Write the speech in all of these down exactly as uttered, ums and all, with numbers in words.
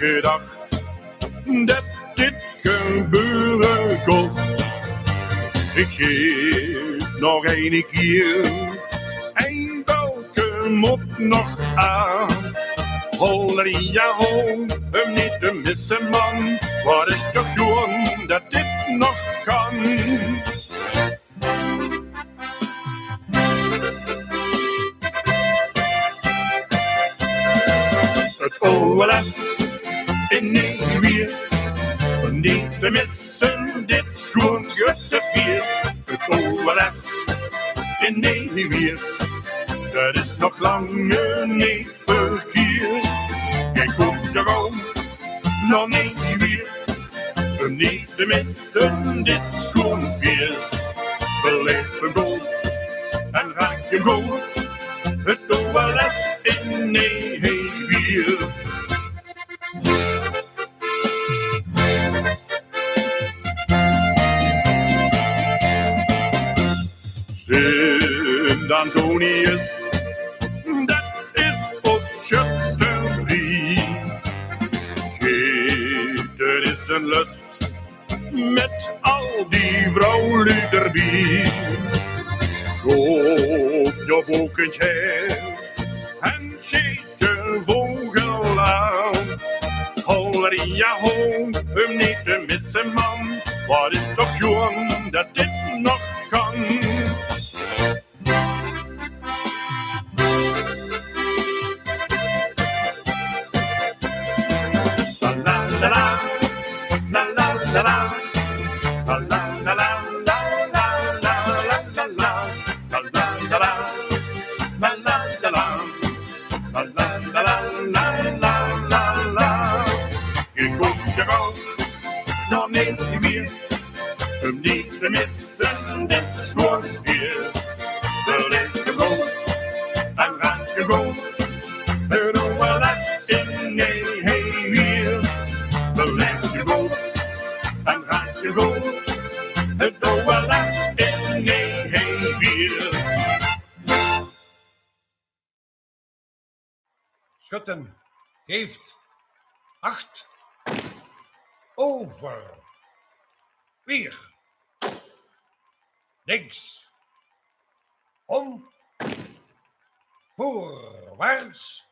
Gedacht det dit gebeure kos. Ich zeen nog eine kier, ein belke mót nog aan. Halleluja, ho, um neet te misse, man. Waat is toch sjoon det dit nog kan. Het O L S in Neewieërt, neet te misse dit sjoon sjöttefieëst. Het O L S in Neewieërt, det is nog lang neet verkieërd. Geer kómp toch ouch nao Neewieërt, um neet te misse dit sjoon fieëst. Belaef 'm good en raak 'm good, het O L S in Neewieërt. Sint Antonius, det is ós sjötterie. Sjiete is ein lust mit al die vrouwluuj d'rbie. Kómp dao bokentj haer en sjeet de vogel aan. Halleluja, ho, um neet te misse, man. Waat is toch sjoon det dit nog kan. Geer kómp toch ouch nao Neewieërt, um neet te misse dit sjoon fieëst. Belaef 'm good en raak 'm good, het O L S in Neewieërt. Belaef 'm good en raak 'm good, het O L S in Neewieërt. Schutten, geeft acht. Over. Weer. Links. Om. Voorwaarts.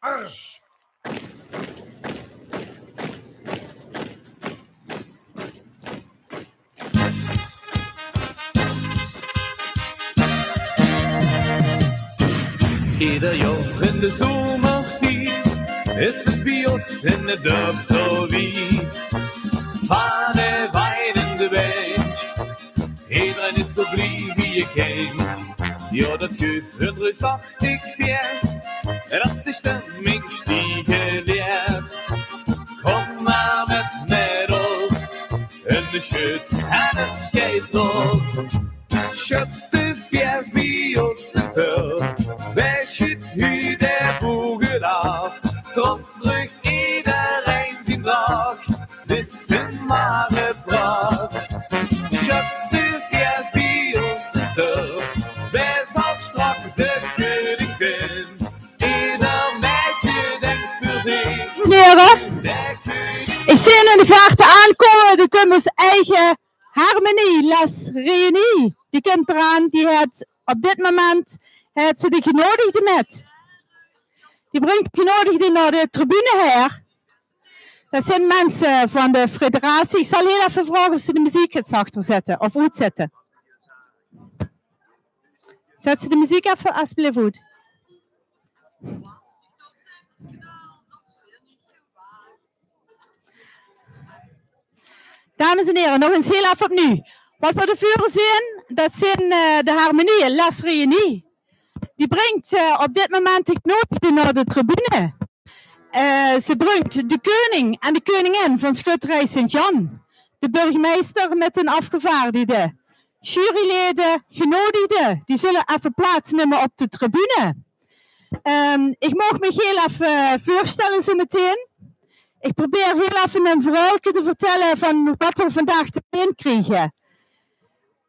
Ars. Ieder jaor in de zomertied is het bie ós in het dörp zo wied. Vane waien in de wind, iederein is zo blie wie e kindj. Jao, det guf ein reusachtig fieëst, det de stemming stiege leet. Kóm mer mit, mit ós in de sjöt en het geit los. Sjöttefieëst bie ós in 't dörp. Wae sjuut hie de vogel aaf? Trots brug iederein zien draak. Dit is mer e praat. Sjöttefieëst bie ós in 't dörp. Wae zal straks de keuning zeen? Ieder maedje dink veur zich. Heren, ich zeen in de verte aankómme de Kummers eige harmonie, Les Réunie. Die kump d'raan, die haet op dit moment, haet ze de genoodigde mit. Die bringk de genoodigde nao de tribune haer. Det zeen minse van de federatie. Ich zal hieël effe vraoge of ze de meziek get zachter zitte of oetzette. Zet ze de meziek effe, alsjeblieft, oet. Dames en heren, nog ins hieël effe opnuuj. Waat v'r dao veur zeen, det zeen, eh, de harmonie, Les Réunie. Die bringk, eh, op dit moment de genoodigde nao de tribune. Eh, ze bringk de keuning en de keuningin van Schutterij Sint-Jan, de burgemeister mit hun afgevaardigde, juryleden, genoodigde, die zulle effe plaatsnumme op de tribune. Ehm, ich maag mich hieël effe veurstelle zo metein. Ich probeer hieël effe e verhäölke te vertèlle van waat v'r vandaag te zeen kriege.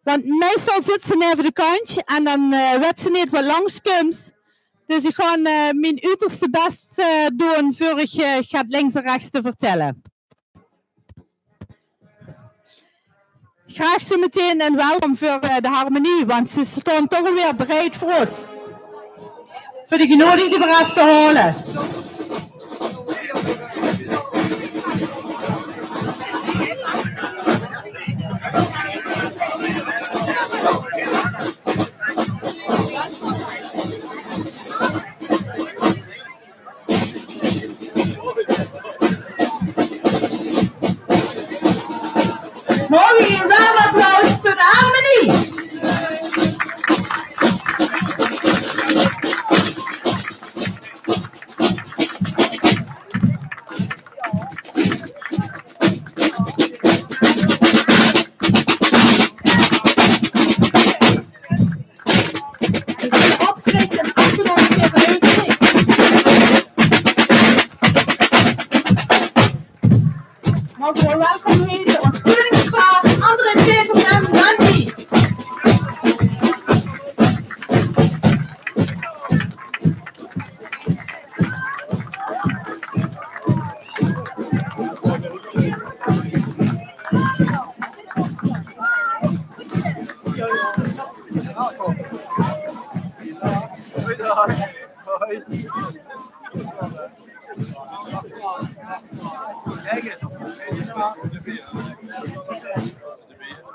Want meistal zit ze neve de kantj en dan, eh, wet ze neet waat langs kump. Dus ich gaon, eh, mien uterste bès, eh, doon veur ich, eh, gaon links en rechts te vertèlle. Graag zo metein ein welkom veur, eh, de harmonie, want ze staon toch alweer bereid veur ós. Veur de genoodigde weer aaf te haole. Moge v'r ein warm applaus veur de harmonie? Moge v'r welkom hete ós keuningspaar André Peter en Danny.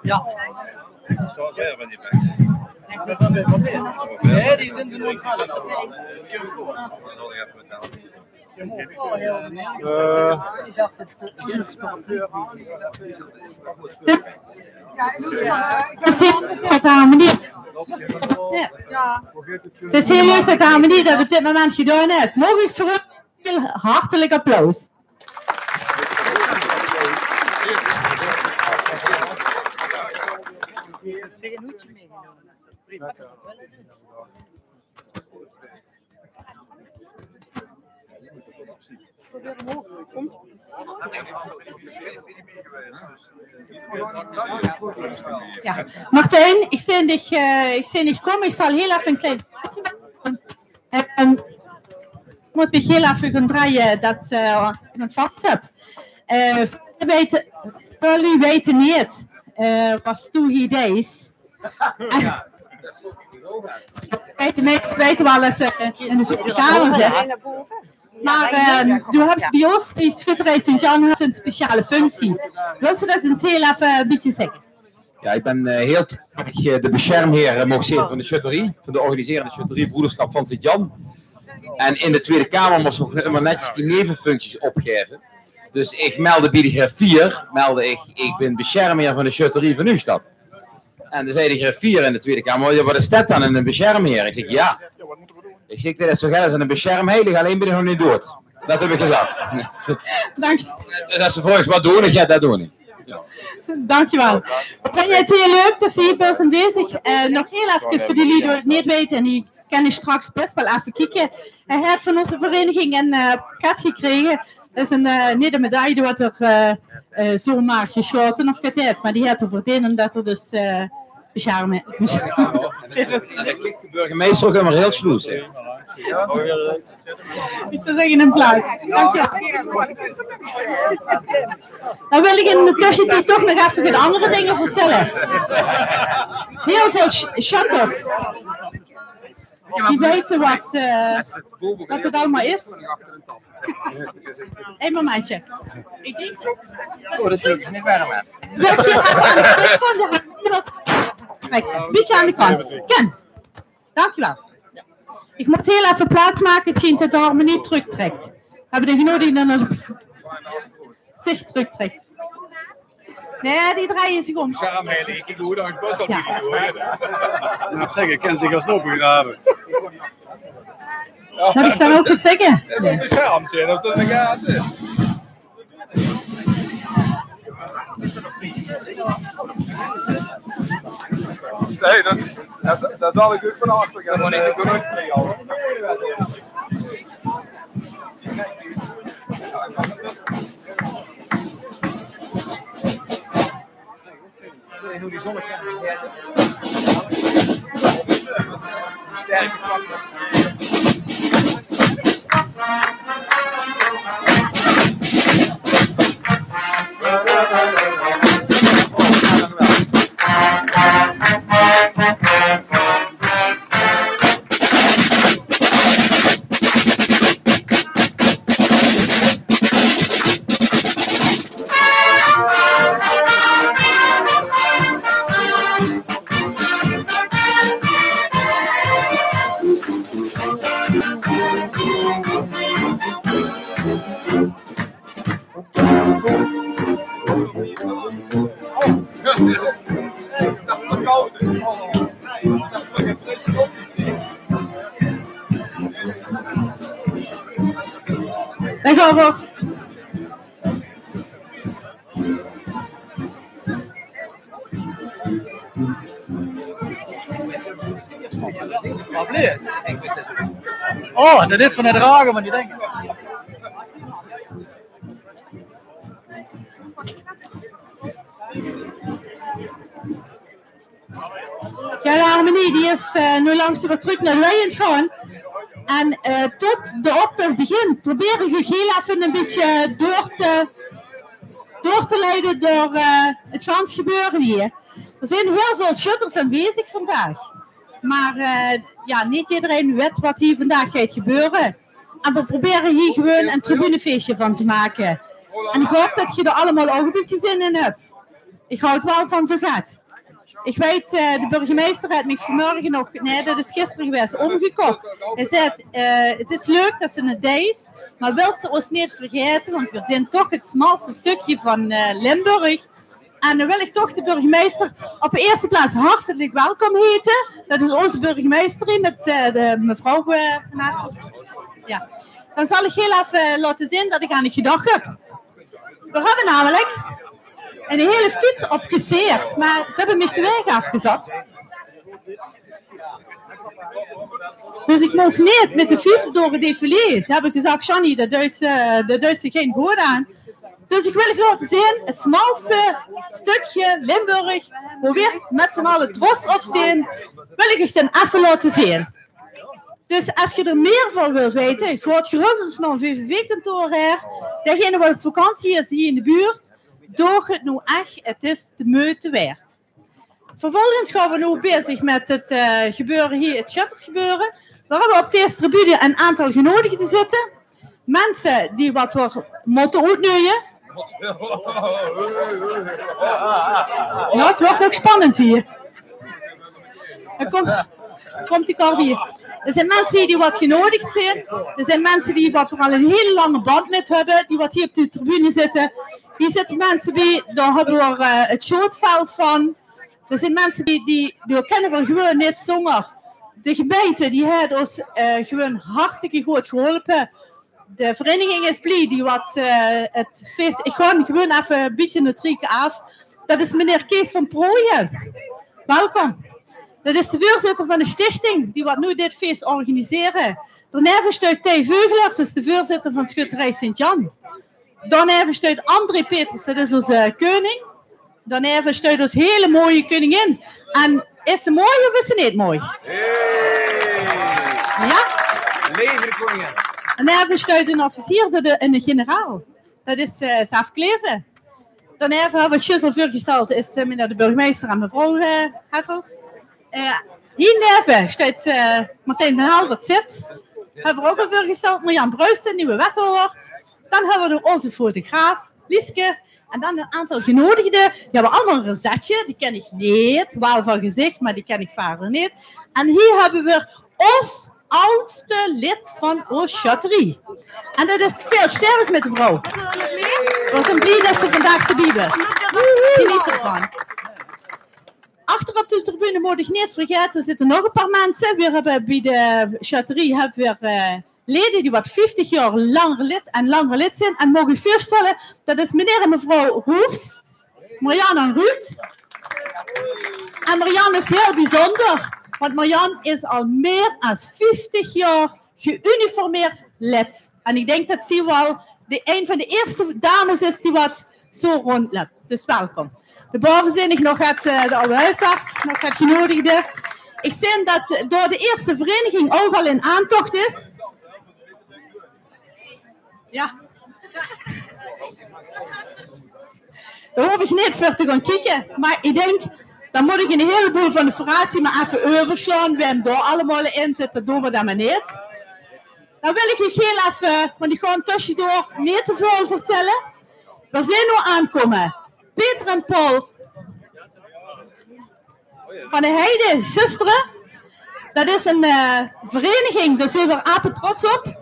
Ja. Nee, die zeen d'r noeit van. Eh, Het is heel leuk dat de harmonie, ja. Het is heel leuk dat de harmonie dat op dit moment gedaan heeft. Moge v'r veur heel hartelijk applaus. Ja, Martijn, ich zeen dich, eh, ich zeen dich kómme. Ich zal hiel effe ein klein plaetje make. Ehm, ich mót mich hiel effe gaon drejje det, eh, ich ein fax höb. Eh, veer weite, veer weite neet, eh, waat doe hie deis. De meiste weite waal det se in de Zjewwe Kamer zits. Mer, eh, doe höbs bie ós bie Sjötterij Sint-Jan höbs se ein speciale functie. Wils se det ins hiel effe ein bietje zègke? Ja, ich bön, eh, hiel toevallig, eh, de besjermheer, eh, moch zeen van de sjötterie, van de organiserende sjötterie Broederschap van Sint-Jan. En in de Twiede Kamer mós se ouch ummer netjes die nevefuncties opgaeve. Dus ich meldde bie de griffier, meldde ich, ich bön besjermheer van de sjötterie van Nuujsjtad. En toen zag de griffier in de Twiede Kamer: "Ja, waat is det dan, eine besjermheer?" Ich zèk: "Ja." Ich zèk: "Det is zo get es eine besjermheilige, allein bön ich nog neet doead." Det höb ich gezag. Dank. Dus es se vraogs: "Waat doon ich?" Ja, det doon ich. Ja. Dankjewel. Ich vinj 't hiel leuk det se hie bös aanwezig. Eh, nog hiel effe veur die luuj die 't neet weite en die kènne straks bès waal effe kieke. Hae haet van ós vereiniging ein, eh, pakket gekrege. Det is ein, eh, neet ein medaille, die haet 'r, eh, eh, zomaar gesjaote of get haet, mer die haet 'r verdeend, ómdet 'r dus, eh, besjerming. Kiek, de burgemeister ouch ummer hiel sluis, hè. Ich zou zègke, in plaats. Dankjewel. Dan wil ich in de tösjetied toch nog effe get anger dinger vertèlle. Hiel väöl sj-, sjötters. Die weite waat, eh, waat 't allemaol is. Ein momentje. Ich dink... Oh, det is leuk. Neet werm, hè? Wils se effe aan de kant van de hand? Kiek, bietje aan de kant. Kènt. Dankjewel. Ich mót hiel effe plaats make, 't sjient det de harmonie tröktrèk. Höbbe de genoodigde dan zich tröktrèk? Nae, die drejje zich óm. Besjermheilige, ich kiek good, dan is bès waal... Ja. Good, hè. Ich mót zègke, ich kèn ze alsnog begrave. Mót ich dan ouch get zègke? Nae, besjermd zeen, det is ein gate. Nae, det, det, det zal ich ouch van achter gaon. Det mót ich doon. Sterke factor. Daar gaan we. Oh, dat is van de dragen van die dingen. Ja, de harmonie die is eh, noe langzaam weer trök nao de wei aan 't gaon. En eh, tot de optoch begint, probeer ich uch hiel effe e bietje door te, door te leide door eh, 't gans gebeure hie. D'r zeen hiel väöl sjötters aanwezig vandaag. Mer eh, ja, neet ederein weit wat hie vandaag geit gebeure. En veer probere hie gewoon e tribunefeesje van te make. En ich haop dat geer d'r allemaol ouch e bietje zin in höbt. Ich haw 't waal van zoe get. Ich weit, eh, de burgemeister haet mich vanmorge nog, nae, dat is gister gewaes, ómgekoch. Hae zaet, eh, 't is leuk dat se 't deis, mer wils se ós neet vergaete, want veer zeen toch 't smalste stökske van eh, Limburg. En dan wil ich toch de burgemeister op de ierste plaats hartstikke welkom hete. Dat is ózze burgemeister hie mit eh, de mevrouw eh, van Hasselt. Ja. Dan zal ich hiel effe laote zeen dat ich aan uch gedach höb. Veer höbbe namelik 'n hele fiets opgeseerd, mer ze höbbe mich de waeg aafgezat. Dus ich moch neet mit de fiets door 't defilé. Ze höbbe gezag: "Sjannie, dat duit, eh, dat duit ze gein good aan." Dus ich wil uch laote zeen, 't smalste stökske Limburg, wo veer mit z'n alle trots op zeen, wil ich uch dan effe laote zeen. Dus es geer d'r mieë van wilt weite, gaot gerös ins nao 't V V V-kantoor haer. Degene wat op vakantie is hie in de buurt, doog 't noe ech, 't is de meujte waerd. Vervolges gaon veer noe bezig mit 't eh, gebeure hie, 't sjöttersgebeure. Veer höbbe op dees tribune 'n aantal genoodigde zitte. Minse die wat veer mótte oetnuuje. Ja, 't wuuert ouch spannend hie. Dao kump, kump de kar weer. D'r zeen minse hie die wat genoodig zeen. D'r zeen minse die wat veer al 'n hiel lange band mit höbbe, die wat hie op de tribune zitte. Hie zitte minse bie, dao höbbe veer eh, 't sjoeatveld van. D'r zeen minse die, die, die kènne veer gewoon neet zónger. De gemeinte die haet ós eh, gewoon hartstikke good geholpe. De vereiniging is blie, die wat eh, 't fees, ich gaon gewoon effe e bietje 't rieke aaf. Dat is meneer Kees van Prooijen. Welkom. Dat is de veurzitter van de stichting die wat noe dit fees organisere. Daoneve steit Thei Veugelers, is de veurzitter van Schutterie Sint-Jan. Daoneve steit André Peters, dat is ózze keuning. Daoneve steit ós hele mooie keuningin. En is ze mooi of is ze neet mooi? Ja? Leve de koningin. Daoneve steit 'nen officier, de, de, 'ne generaal. Dat is eh Saaf Kleven. Daoneve höb ich zjus al veurgesteld, is eh, meneer de burgemeister en mevrouw eh, Hessels. Eh, hie neve steit eh, Martijn van Helvert zit. Höbbe veer ouch al veurgesteld, Marjan Bruis, de nuuje wethouder. Dan höbbe veer nog ózze fotograaf, Lieske. En dan 'n aantal genoodigde. Die höbbe allemaol 'n rozetje. Die ken ich neet. Waal van gezich, mer die ken ich wiejer neet. En hie höbbe veer ós audste lid van ós sjötterie. En dat is Veer Sterres mit de vrouw. Veer zeen blie dat ze vandaag d'rbie is. Geneet d'rvan. Achter op de tribune mót ich neet vergaete, d'r zitte nog e paar minse. Veer höbbe bie de sjötterie höbbe veer eh, lede die wat vieftig jaor langer lid en langer lid zeen. En maag ich uch veurstelle, dat is meneer en mevrouw Roefs, Marjan en Ruud. En Marjan is hiel bezunjer, want Marjan is al mieë es vieftig jaor geuniformeerd lid. En ich dink dat zie waal de, ein van de ierste dames is die wat zoe róndjlöp. Dus welkom. Dao bove zeen ich nog get eh, de awwe hoesarts, nog get genoodigde. Ich zeen dat dao de ierste vereiniging ouch al in aantoch is. Ja. Dao hoof ich neet veur te gaon kieke, mer ich dink, dan mót ich 'n hieleboel van de formatie mer effe euversjlaon, wae dao allemaol in zit, dat doon veer dan mer neet. Dan wil ich uch hiel effe, want ich gaon tösjedoor neet te väöl vertèlle. Veer zeen noe aankómme. Peter en Paul van de Heide Zöstere. Dat is 'n eh, vereiniging, dao zeen veer ape trots op.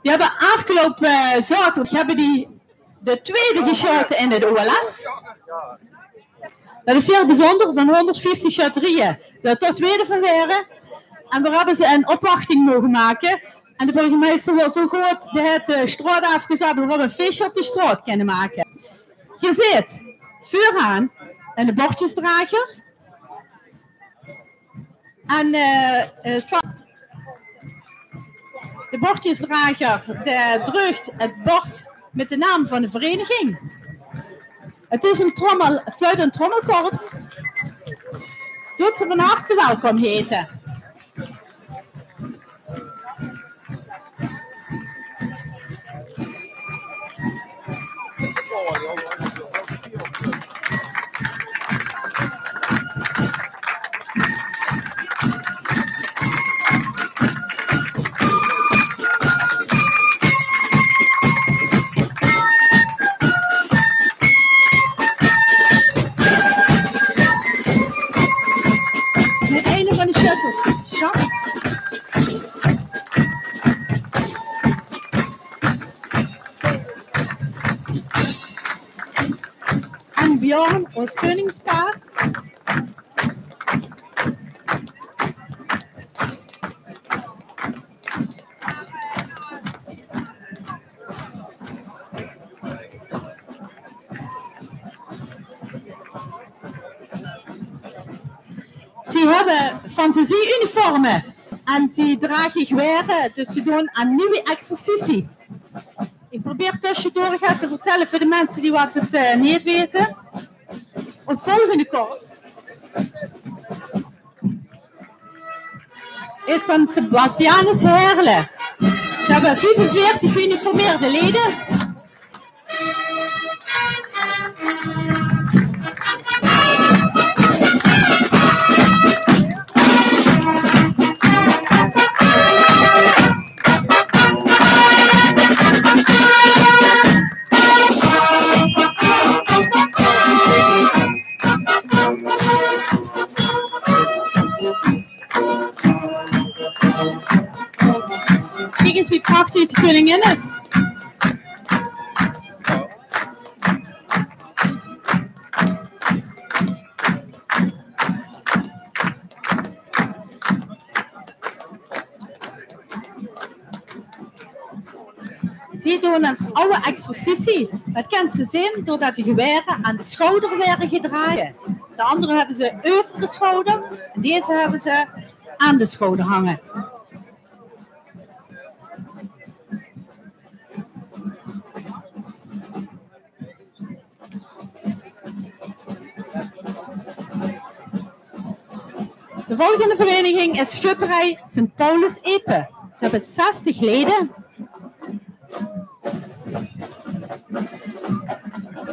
Die höbbe aafgeloupe eh, zaoterdig höbbe die De twiede gesjaote in 't O L S. Dat is hiel bezunjer, van hónderdvieftig sjaterieje, dat toch twiede van waere. En veer höbbe ze 'n opwachting moge make. En de burgemeister waor zoe good, dae haet de straot aafgezat, veer höbbe 'n fieësje op de straot kinne make. Geer zeet veuraan 'ne bordjesdrager. En, eh, eh, Sa-, de bordjesdrager, dae dreug 't bord mit de naam van de vereiniging. 't Is 'n trommel-, fluit- en trommelkorps. Doot ze van harte welkom heite. Mit eine van de sjötters. Sjoon. En Björn, ós keuningspaar. Zie höbbe fantasie-uniforme en zie drage gewaere, dus ze doon aan nuuj exercitie. Ich probeer tösjedoor get te vertèlle veur de minse die waat 't, eh, neet weite. Ós volgende korps is San Sebastianus Heerle. Ze höbbe viefenveertig geuniformeerde leje. Kiek ins wie prachtig de keuningin is. Zie doon 'n aw exercitie. Dat kins se zeen doordat de gewaere aan de sjouder waere gedrage. De anger höbbe ze euver de sjouder en deze höbbe ze aan de sjouder hange. De volgende vereiniging is Sjötterie Sint Paulus Epe. Ze höbbe zestig leje.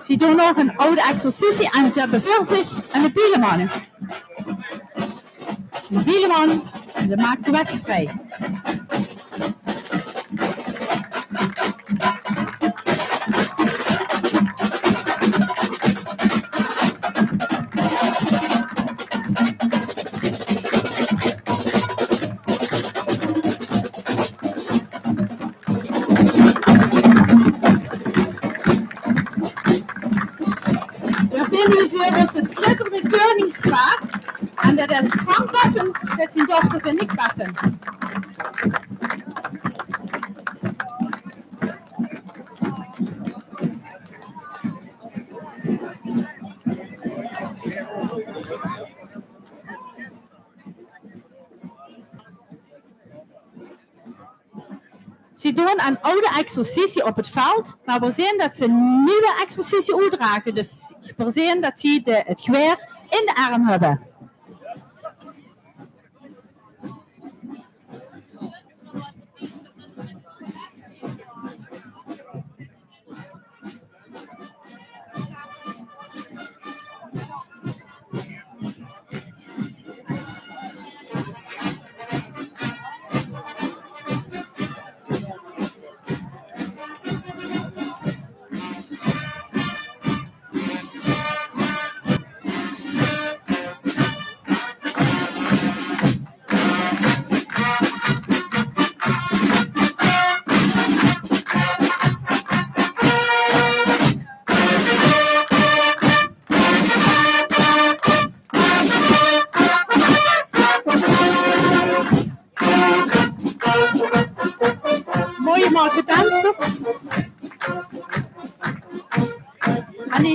Zie doon ouch 'n aw exercitie en ze höbbe veur zich 'ne bieleman. De bieleman, dae maak de weg vrie. Veer zeen hie veur ós 't sjitterende keuningspaar. En dat is Frank Bessens mit zien dochter Veronique Bessens. Zie doon aan aw exercitie op 't veld, mer veer zeen dat ze nuuj exercitie oetdrage. Dus veer zeen dat zie de, 't gewaer in de erm höbbe.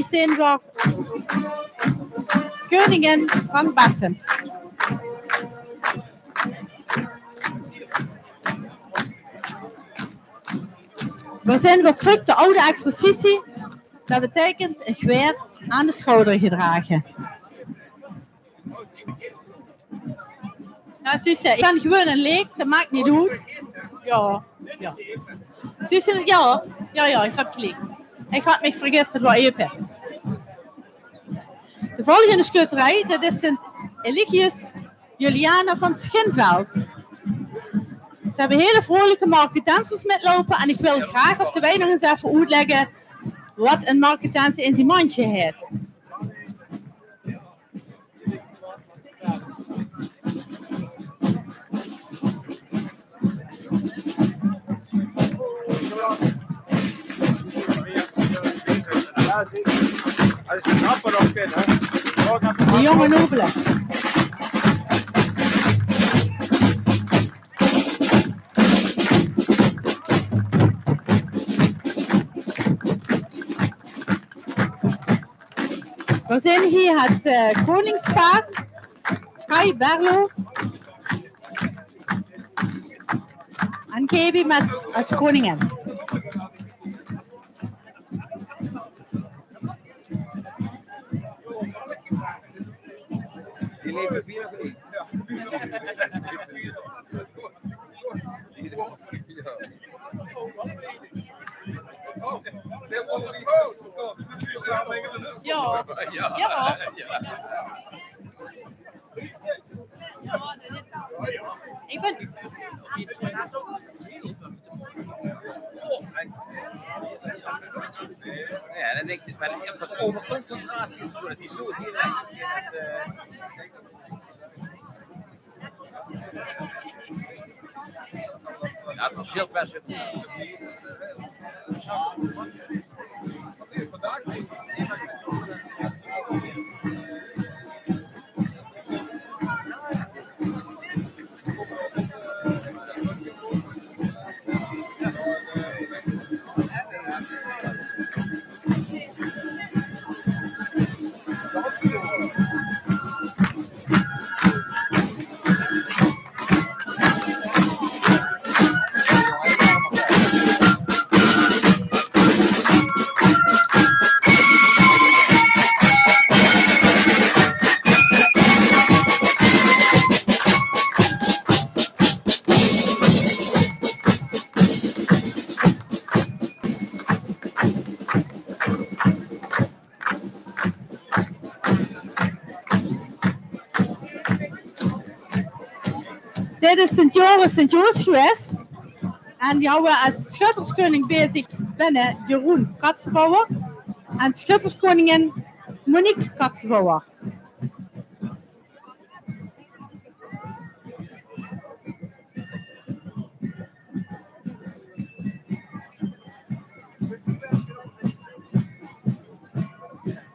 Zeen v'r keuningin van Bessems. V'r zeen weer trök, de aw exercitie. Dat beteikent e gewaer aan de sjouder gedrage. Jao, Suus, ich bön gewoon ein leek, dat maak neet oet. Jao, jao. Suus, jao, jao, jao, ich höb geliek. Ich haw mich vergis, dat waor Epe. De volgende sjötterie, dat is Sint Eligius Juliana van Schinveld. Ze höbbe hiel vrolike Marketensers mitloupe en ich wil graag op de wei nog ins effe oetlègke wat ein Marketenser in zien mandje haet. De jónge nobele. V'r zeen hie 't, eh, koningspaar Kai Berlo en Gaby mit es kóningin. Jao. Jao. Ich bön... Jao, dan dink ich, mer of dat euverconcentratie is, of dat die zo zielig is, dat, eh, Jao, 't versjiltj per se. Dit is Sint Joris, Sint Joos gewaes. En die hawwe es sjötterskeuning bezig binne Jeroen Katzenbauer en sjötterskóningin Monique Katzenbauer.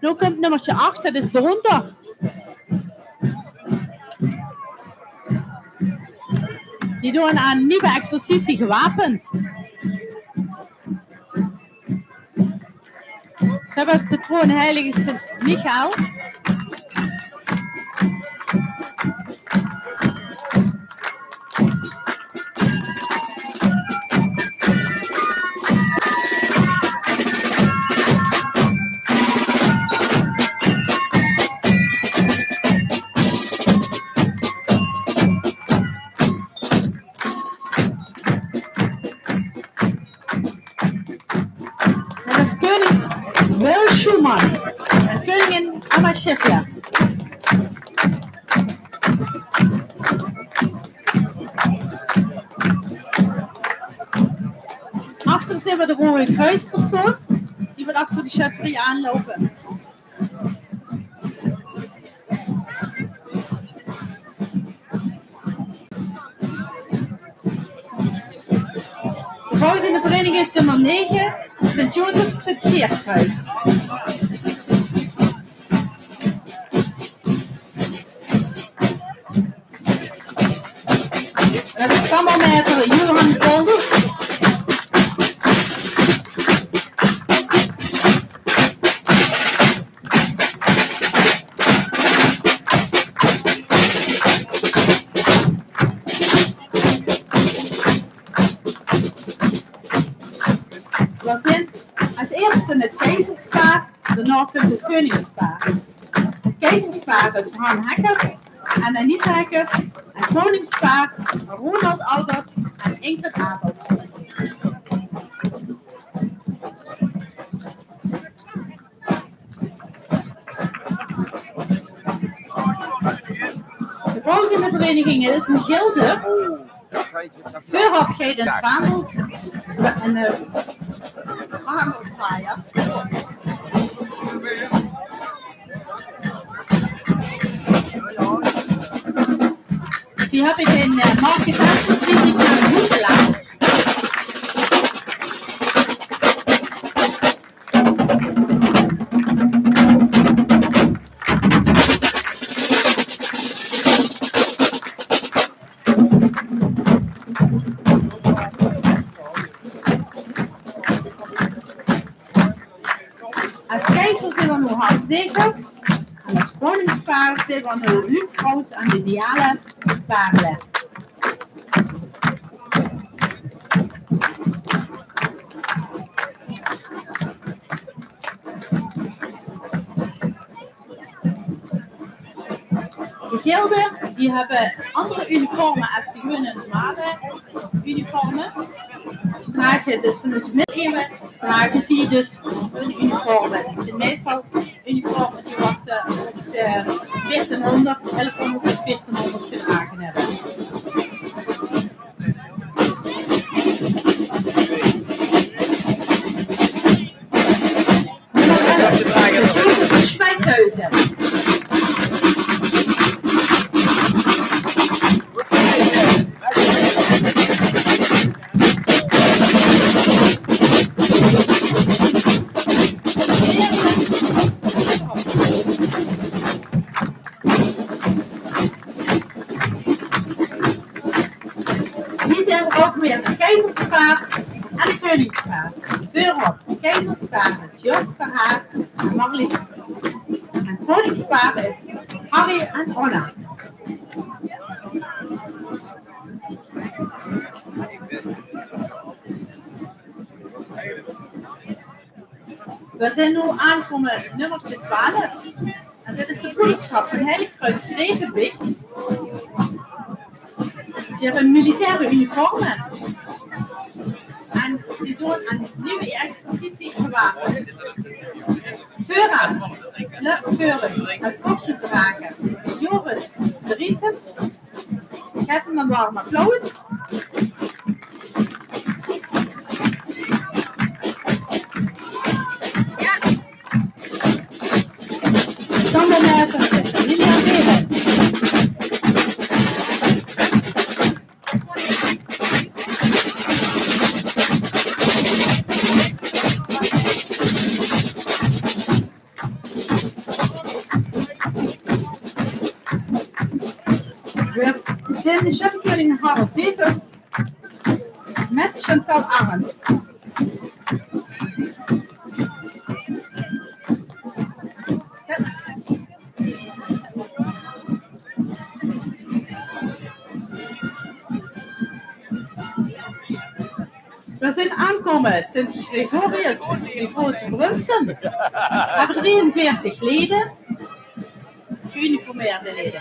Noe kump nummerke ach, dat is Dónter. Die doon aan nuuj exercitie gewapend. Ze höbbe es patroon heilige Sint Michael. Dat is keuning Wil Schumann en keuningin Anna Schiffler. Achter zeen v'r de Roeje Kruuspersoon, die v'r achter de sjötterie aanloupe. De volgende vereiniging is nummer nege, Sint Jozef, Sint Geertrui. Dat is tamboermaître Johan Kolders. Daonao kump 't keuningspaar. 't Keizerspaar is Han Hekkers en Anita Hekkers. En koningspaar Ronald Albers en Ingrid Abels. De volgende vereiniging is ein gilde. Veurop geit ein vaandels-, ein, eh, vaandelzwaaier. Zie höbbe ein, eh, marketatie, die Es keizer zeen v'r noe Hans Zegers en es koningspaar zeen v'r noe Luc Croes en de Diale Paarle. De gilde, die höbbe anger uniforme es de gewone normale uniforme. Die drage dus vanoet de middeleeuwe, drage zie dus hun uniforme. 't Zeen meistal uniforme die wat ze oet, eh, veertienhóngerd, elfhóngerd tot veertienhóngerd gedrage höbbe. Nummer elf, Jozef Schmeikhuizen. Hie zeen v'r ouch weer, 't keizerspaar en 't keuningspaar. Veurop 't keizerspaar is Jos ter Haar en Marlies. En 't keuningspaar is Harry en Onna. V'r zeen noe aangekómme nummerke twelf. En dit is de broederschap van Heilig Kruis Grevenbicht. Ze höbbe militaire uniforme. En ze doon aan nuuj exercitie gewapend. Veuraan, veur, es kopjesdrager, Joris Driessen. Gaef 'm ein werm applaus. Dan de, eh, Lilian Weber. V'r zeen de sjöttekeuning Harold Peters mit Chantal Arends. V'r zeen aankómme Sint Gregorius de Grote Brunssum. Höbbe drieënveertig lede. Geuniformeerde lede.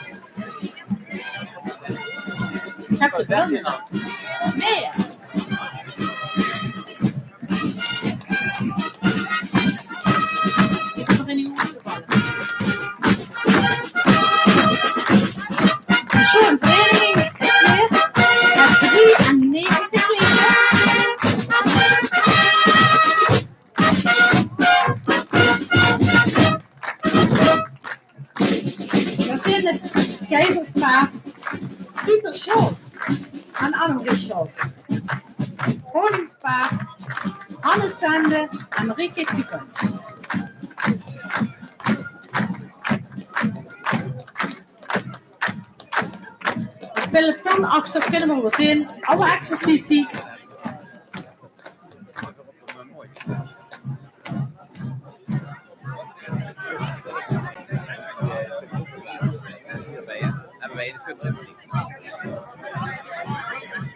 Ich höb 't waal. Nae. Is d'r ein oetgevalle? Sjoon vereiniging is 't weer. Mit drieënnegentig lede. V'r zeen 't keizerspaar Pieter Scholz en Annemarie Scholz. Koningspaar Hannes Sende en Marieke Kuipers. Op 't peloton achter kónne v'r waal zeen, alle exercitie.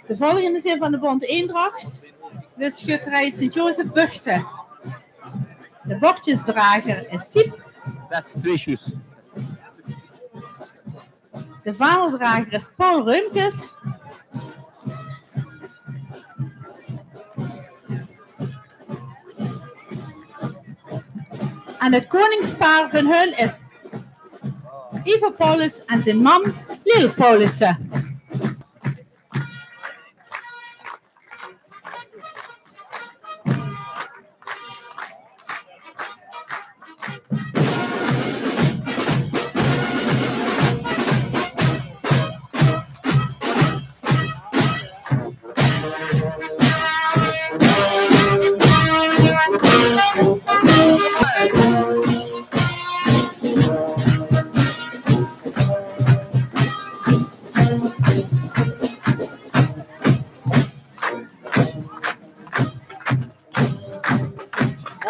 De volgende zeen van de Bónd Eendracht. Dit is sjötterie Sint Jozef Buchte. De bordjesdrager is Siep. Dat is twee sjoes. De vaandeldrager is Paul Reumkes. En het koningspaar van hun is Ivo Paulus en zijn mam Lil Paulussen.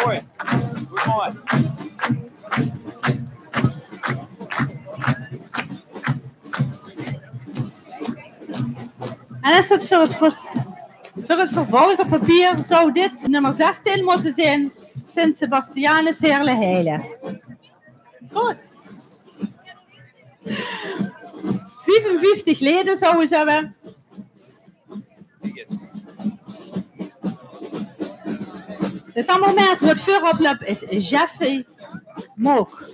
Mooi. Good, mooi. En is het voor het, ver-, voor het vervolg op papier zou dit nummer zestien moeten zijn, Sint Sebastianus Heerle Heile. Goed. Viefenvieftig leden zouden ze hebben. De tamboerman wat veurop löp is Jeffy Mook.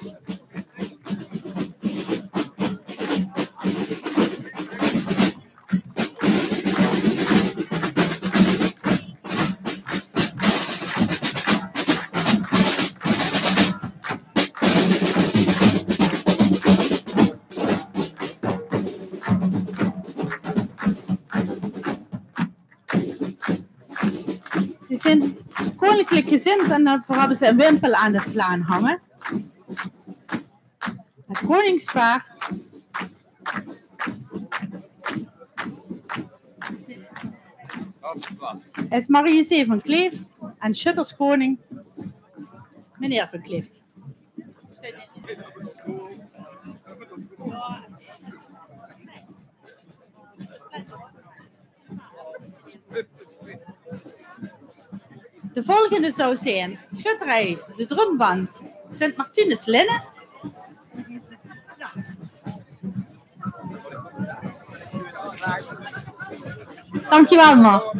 Ze zien koninklijk gezind en daoveur hebbe ze 'n wimpel aan de vlaan hange. Het koningspaar is Marie-José van Kleef en sjötterskoning meneer van Kleef. De volgende zou zijn schutterij De Drumband Sint Martinus Linne. Dankjewel, Mar.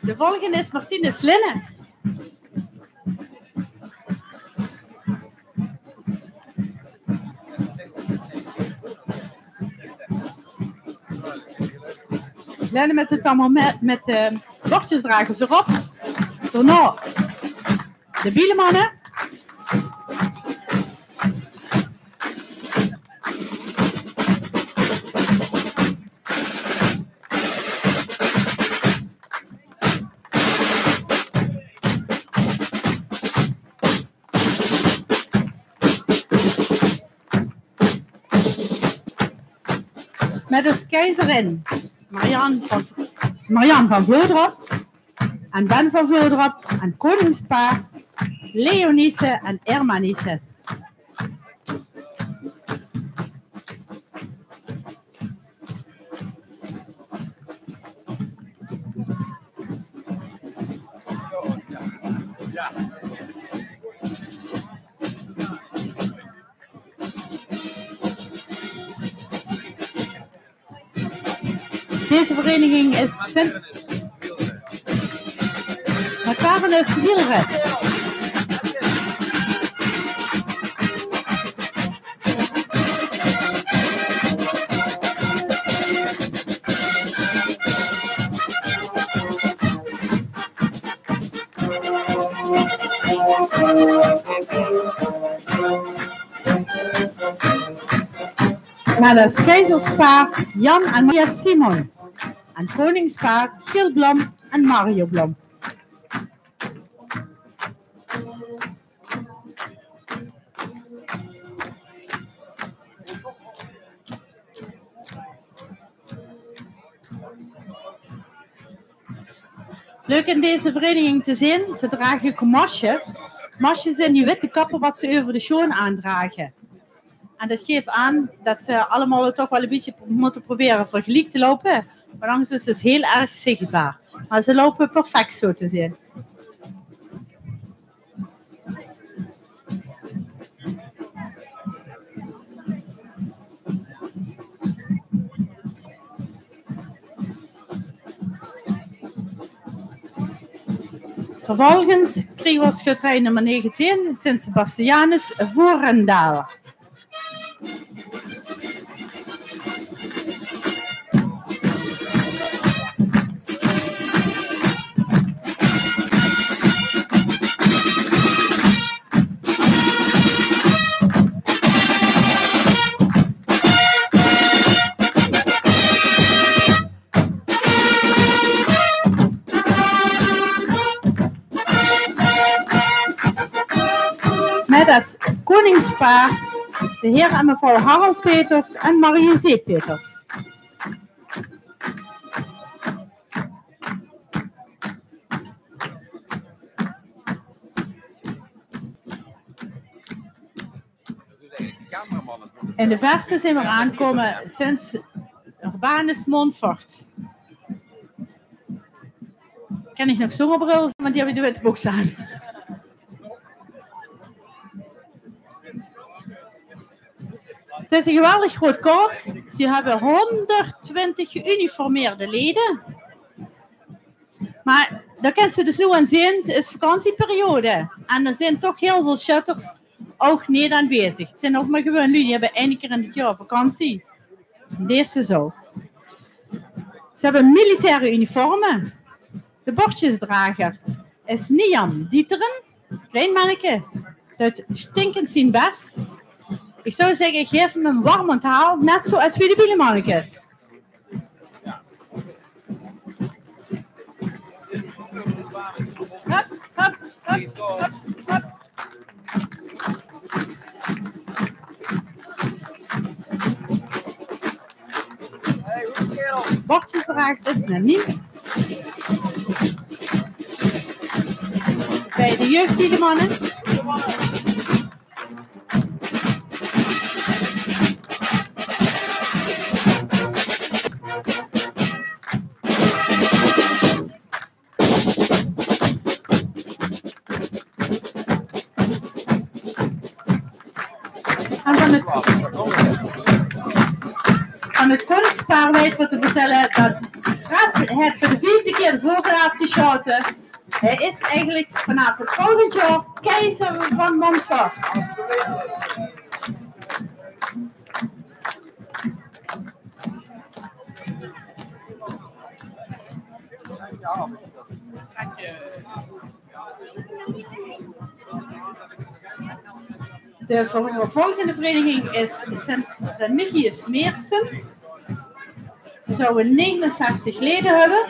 De volgende is Martinus Linne. Linne met de tamboer, met, met de bordjesdrager veurop. Daonao de bielemanne. Met os keizerin Marianne van, Marianne van Vlodrop en Ben van Vlodrop en koningspaar Leonice en Irma Nice. Deze vereniging is Sint Macarinus Wielren. Met es keizerspaar Jan en Maria Simon en koningspaar Gil Blom en Mario Blom. Leuk in deze vereniging te zien, ze drage kmasje. Kmasje zien die witte kappe wat ze euver de sjoon aandrage. En dat geeft aan dat ze allemaol toch wel 'n bietje motte probere vergeliek te loupe. Maar anders is het heel erg zichtbaar. Maar ze lopen perfect zo te zien. Vervolgens kriege we schutterij nummer negentien, Sint Sebastianus Voerendaal. Met als koningspaar de heer en mevrouw Harold Peters en Marie-José Peters. In de verte zien we aankomen Sint Urbanus Montfort. Kan ik nog zonnebril zien, want die heb ik de witte box aan. Het is een geweldig groot korps. Ze hebben honderdtwintig geuniformeerde leden. Maar dat kent ze dus nu aan zien, het is vakantieperiode. En er zijn toch heel veel schutters ook niet aanwezig. Het zijn ook maar gewoon lui, die hebben één keer in het jaar vakantie. Deze zo. Ze hebben militaire uniformen. De bordjesdrager is Niam Dieteren. Klein manneke. Dat stinkend zien best. Ik zou zeggen, geef hem een warm onthaal. Net zoals wie de bilemannekes. Hup, hup, hup, hup, hup. Bordjesdrager is er niet. Bij de jeugd, die de mannen. En van het, van het koningspaar weet wat te vertellen dat Fred heeft voor de vierde keer de vogel afgeschoten. Hij is eigenlijk vanaf het volgend jaar keizer van Montfort. De ver-, volgende vereniging is Sint Remigius Meersen. Ze zouden negenenzestig leden hebben.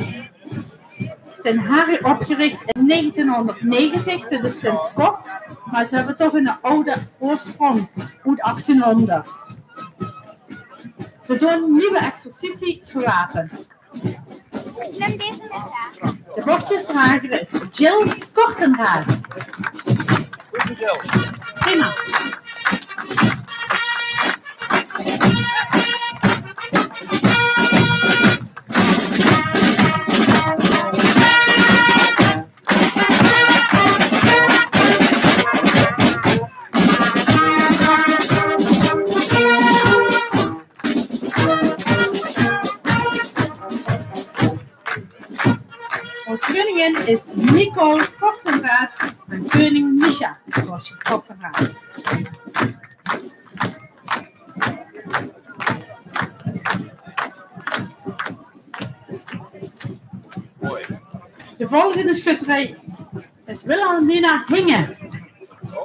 Zijn herrie opgericht in negentienhonderdnegentig, dat is sinds kort, maar ze hebben toch een oude oorsprong, oet achttienhonderd. Ze doen nieuwe exercitie gewapend. Ik neem deze met, hè. De bordjesdrager is Jill Kortenraad. Prima. Onze koningin is Nicole Kortenraad en koning Misha Kortenraad. De volgende schutterij is Wilhelmina Hinge.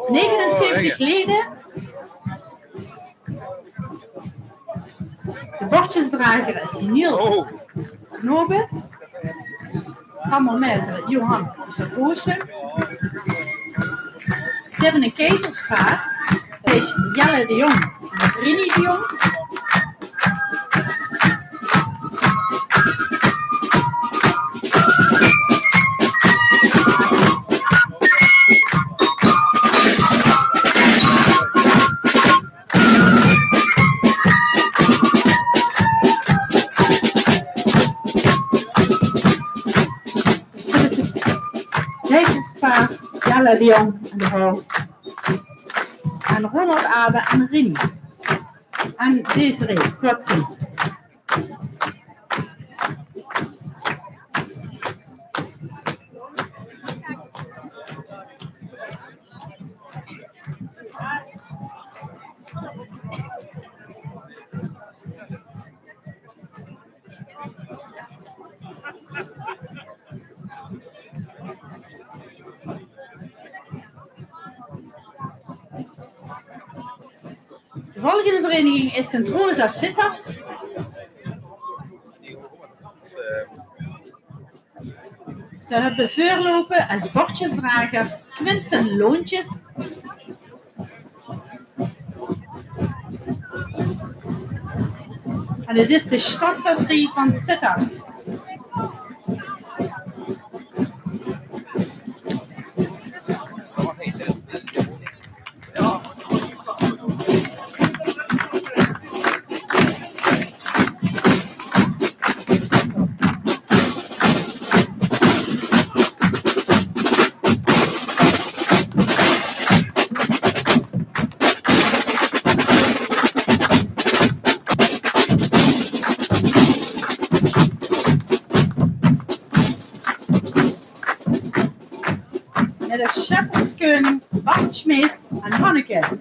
Negenenzeventig leden. De bordjesdrager is Niels Knoben. Kamermeester Johan Vergozen. Ze hebben een keizerspaar. Dat is Jelle de Jong en Rini de Jong. Leidserspaar Jelle de Jong en de vrouw. En Ronald Abe en Rini. En Desiree Klotsen. De volgende vereniging is Sint Rosa Sittard. Ze höbbe veurloupe es bordjesdrager Quinten Loontjes. En het is de stadsloterie van Sittard. Mit de Sjepperskeuning Bart Smeets en Hanneke.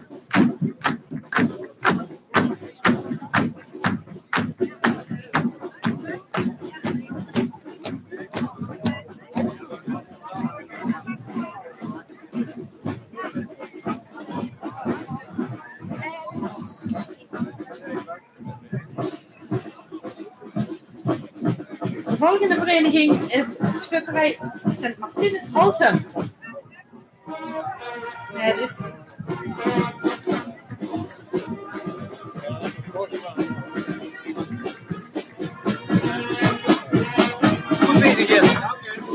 De volgende vereniging is schutterij Sint Martinus Holtum. Nee, het is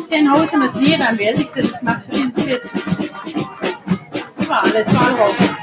Sint Holtum is niet aanwezig, dit is Marceline Spit. Ja, alles wel goed.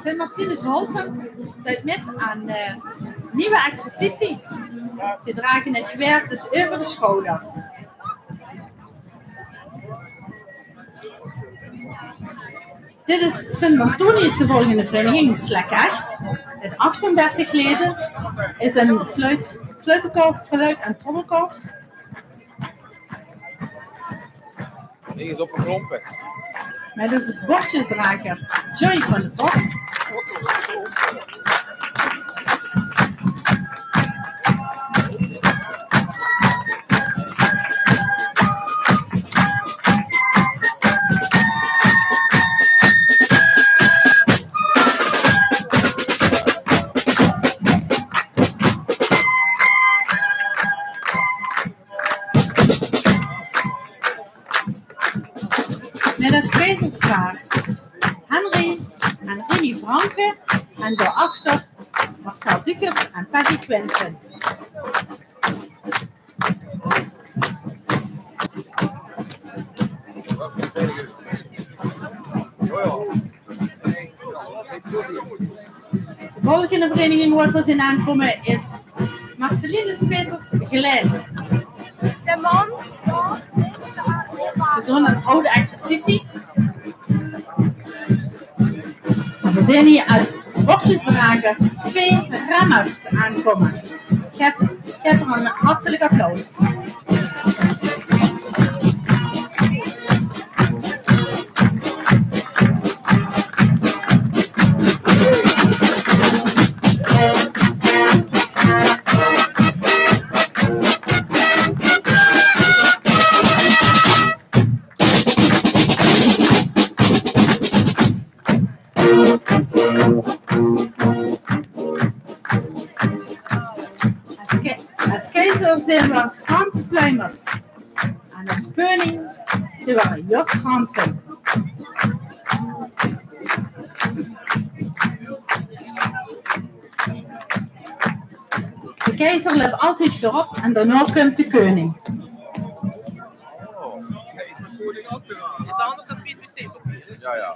Sint Martinus Holtum deit mit aan, eh, nieuwe exercitie. Ze drage het geweer dus euver de schouder. Dit is Sint Antonius, de volgende vereniging, Slekkecht. Het achtendertig leden, is een fluit, fluitenkorps, fluit- en trommelkorps. Die is opgeklompe. Mit de bordjesdrager Joy van de Post. Mit es Keizerspaar Henry en Rini Franke en daoachter Marcel Dukers en Peggy Quinten. De volgende vereniging wo v'r zeen aankomme is Marcelinus Peters Gelaen. De man. Ze doon ein aod exercitie. En v'r zeen hie es bordjesdrager Fee Remmers aankomme. Gaef, gaef häör ein hartelik applaus. Es ke-, Es keizer zeen v'r Frans Pluimers. En es keuning zeen v'r Jos Franssen. De keizer löp altied veurop en daonao kump de keuning. Is anders es Piet Wc. Ja, ja.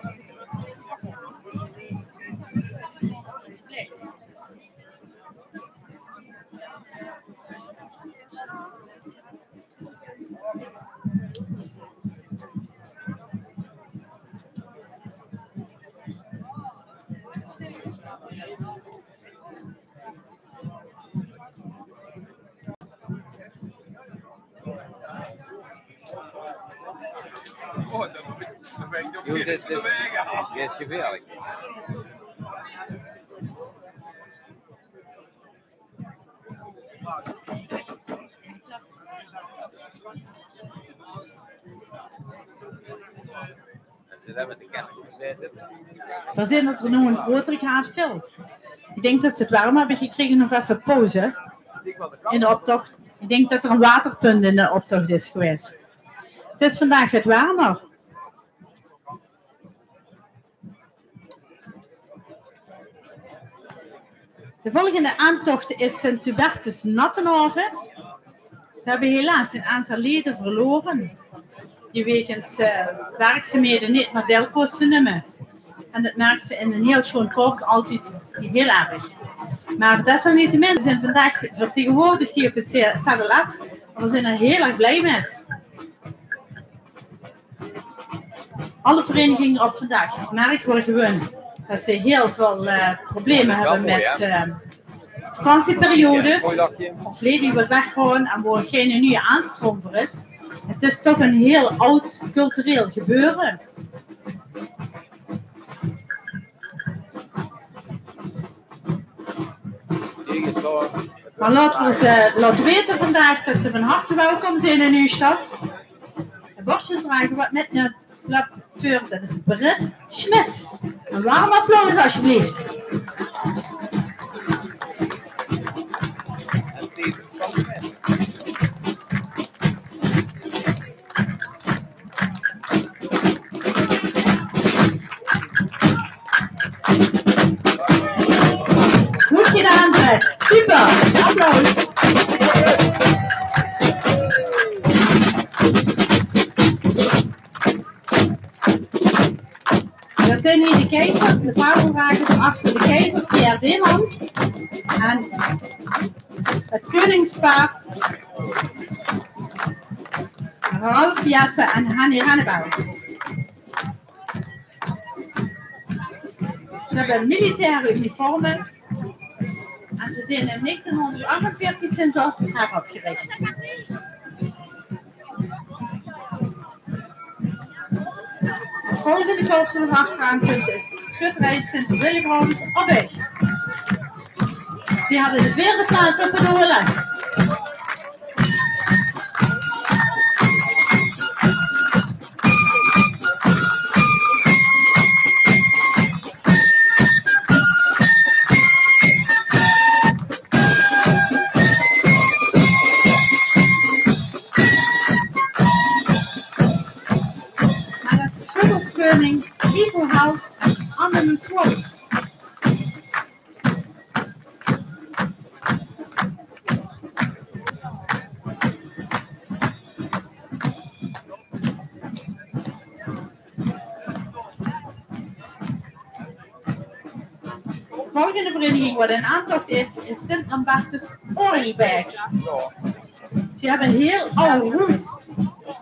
Joh, dit, dit, dit is gevaerlik. D'r zeen d'r noe ein groter gaat veld. Ich dink det ze 't werm höbbe gekrege of effe pauze in de optoch. Ich dink det d'r ein waterpunt in de optoch is gewaes. 't Is vandaag get wermer. De volgende aantocht is Sint Hubertus Nattenhove. Ze höbbe helaas ein aantal lede verlore, die wegens eh, werkzaamhede neet mieë deil kóste numme. En det merks se in ein hieël sjoon korps altied hiel erg. Mer desalniettemin, ze zeen vandaag vertegenwoordig hie op 't C-, Zadel F. En v'r zeen d'r hiel erg blie mit. Alle vereiniginge op vandaag, ich merk waal gewoon det ze hiel väöl eh, probleme höbbe mit eh, vakantieperiodes. Of lede die waat weggaon en wo geine nuuje aanstroom veur is. 't Is toch ein hiel aad cultureel gebeure. Mer laote v'r ze laote weite vandaag det ze van harte welkom zeen in eur stad. De bordjes drage waat mit nao veur, det is Britt Schmitz. Ein werm applaus alsjeblieft. Good gedaon, Brett. Super. Applaus. Det zeen hie de keizer, de vaandeldrager, achter de keizer Pierre Deeland. En 't keuningspaar Ralph Jessen en Hanny Hannebel. Ze höbbe militaire uniforme en ze zeen in negentienhónderdachtenveertig zeen ze op, heropgerich. 't Volgende korps det achteraan kump is schutterij Sint Willebrorms op Echt. Ze hadde de veerde plaats op 't O L S. Mer es sjötterskeuning Ivo Held en Anne Swallows. Volgende vereniging waat in aantocht is, is Sint Lambertus Orangeberg. Ze höbbe hiel aw roet.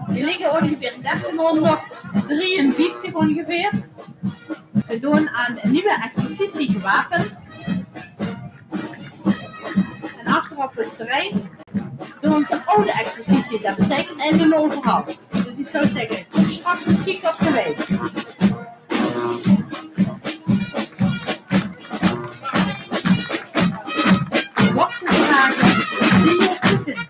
Die ligke óngeveer in dertienhónderdrieënvieftig óngeveer. Ze doon aan ein nuuj exercitie gewapend. En achter op 't terrein doon ze aw exercitie. Det beteikent eigelik euveral. Dus ich zou zègke, kom straks ins kieke op de wei. Bordjes drage, die je voeten.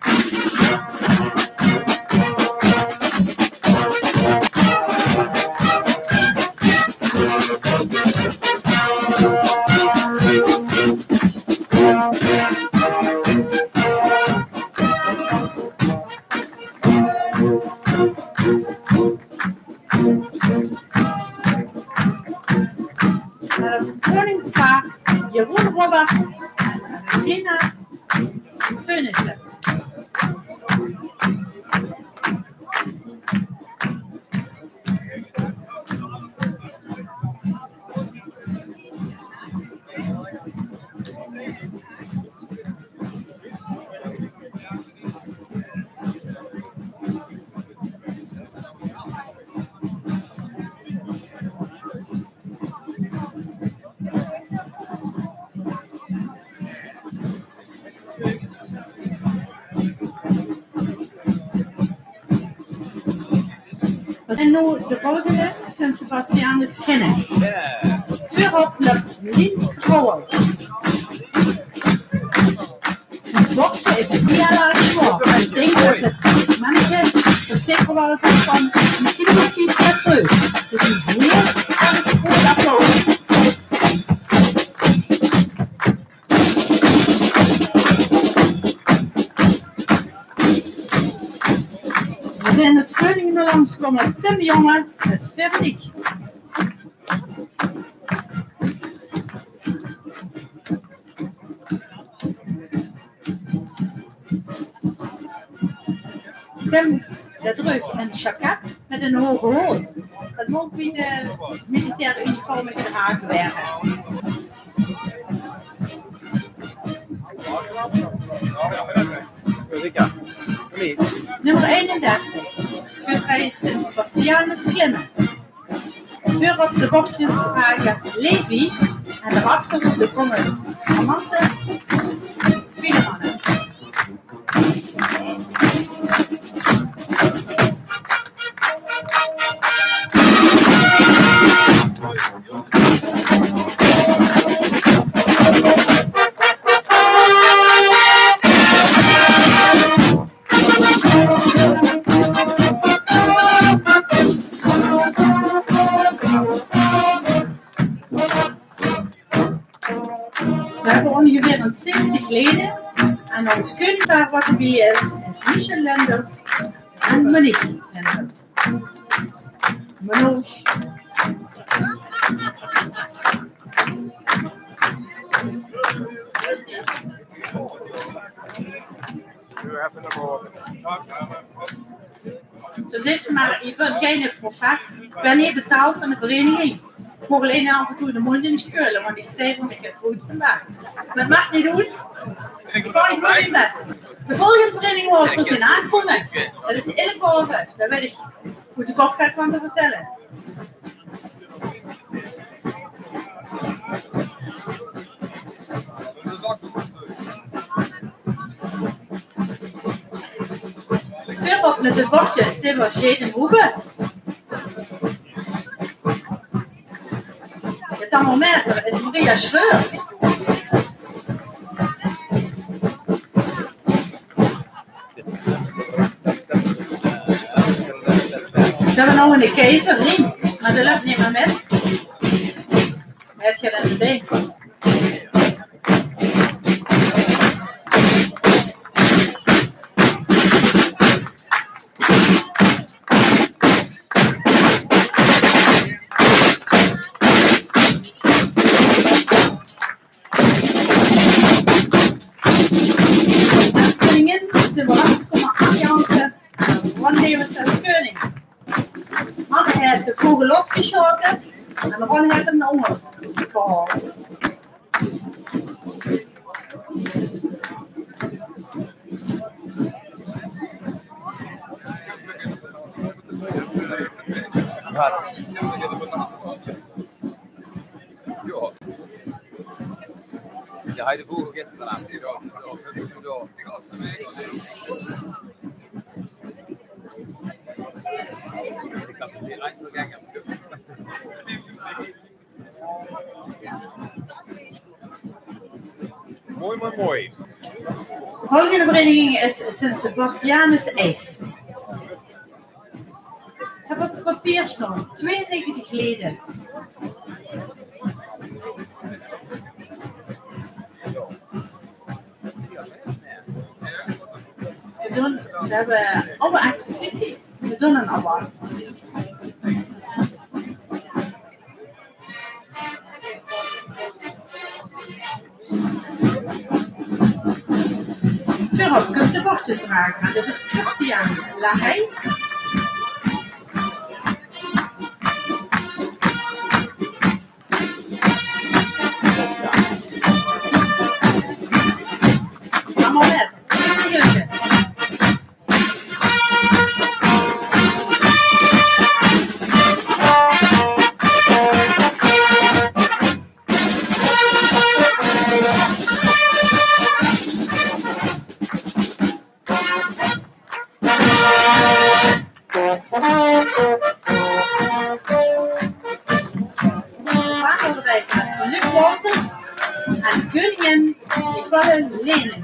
Kovacs en Regina Teunissen. Veer zeen noe de volgende, Sint Sebastianus Ginne. Veurop löp Lien Kouwels. 't Bordje is hiel erg zwaor. Ich dink det 't menneke toch zeker waal get van ein kilo of vief kier weeg. Dus ein hiel erg groot applaus. Veer zeen es keuning noe langs gekómme, Tim Jonge oet Verbeek. Tim, dae dreug ein sjakket mit ein hoge hood. Det mót bie de militaire uniforme gedrage waere. Nummer einendertig, sjötterie Sint Sebastianus Klimmen. Veurop de bordjes drage Levi en daoachter de kómme Amante Fiedemannen. Ze höbbe óngeveer ein zeventig leje en ós keuningpaar waat d'rbie is, is Michel Lenders en Monique Lenders. Manouche. Zo zit 't mer, ich bön geine profes. Ich bön neet betaald van de vereiniging. Ich maag allein aaf en toe de móndj inspeule, want ich zeen van, ich höb 't good vandaag. Mer 't maak neet oet. Ich doon mien bès. De volgende vereiniging wo v'r veur zeen aankómme, det is Illegorve. Dao weit ich oet de kop get van te vertèlle. Veurop mit 't bordje zeen v'r Jade Hoebe. De thermometer is Maria Schreurs. Ze höbbe noe eine keizer, Rien, mer dae löp neet mieë mit. Haet gein idee. Es keuningin zeen v'r langskómme aanjage. Ron Lewis es keuning. Hanne haet de vogel losgesjaote en Ron haet 'm nao ónger gehaold. Wat? Jao. Jao, hae de vogel gister aaf. Jao, jao, jao. Ich höb 'm hie langs gegange. Mooi, mooi, mooi. De volgende vereiniging is Sint Sebastianus Eis. Ze höbbe op 't papier staon tweeënnegentig leje. Ze doon, ze höbbe alle exercitie. Ze doon ein alle exercitie. Hierop kump de bordjesdrager aan. Dat is Christian Lahey. Allemaol mit. Vaandeldrager is Luc Wolters en keuningin Nicole Lenen.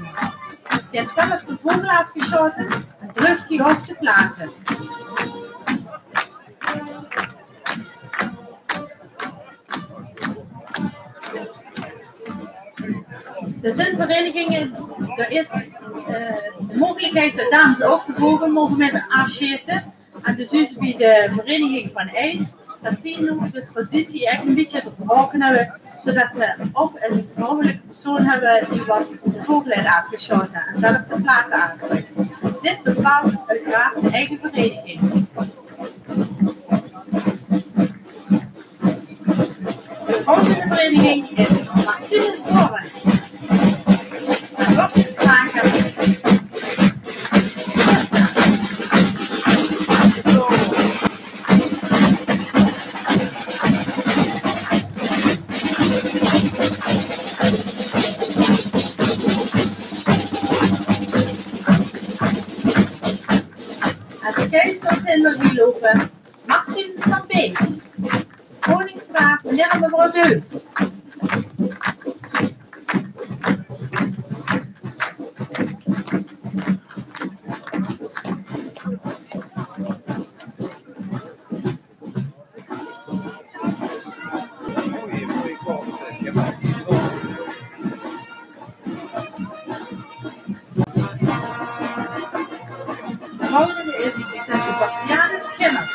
Ze haet zelf de vogel aafgesjaote en druugt die op de plate. D'r zeen vereiniginge, dao is, eh, de meugelikheid dat dames ouch de vogel moge mit aafsjaete. En dus is bie de vereiniging van Eijs, dat zie noe de traditie eigelik e bietje verbraoke höbbe, zoedat ze ouch 'n vrouwelike persoon höbbe die wat de vogel haet aafgesjaote en zelf de plate aandrök. Dit bepaalt oeteraard de eige vereiniging. De volgende vereiniging is Martinus Boren. En dat is eigenlijk As keizer zeen we wie lopen. Martin van Beek. Koningspaar, meneer en mevrouw Deus. De volgende is Sint Sebastianus Schimmert.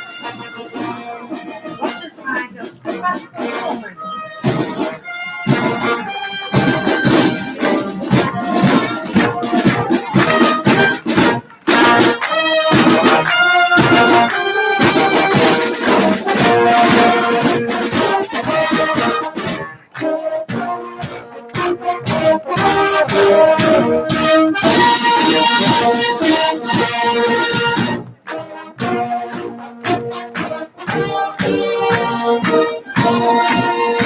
Bordjesdrager Pascal Komen.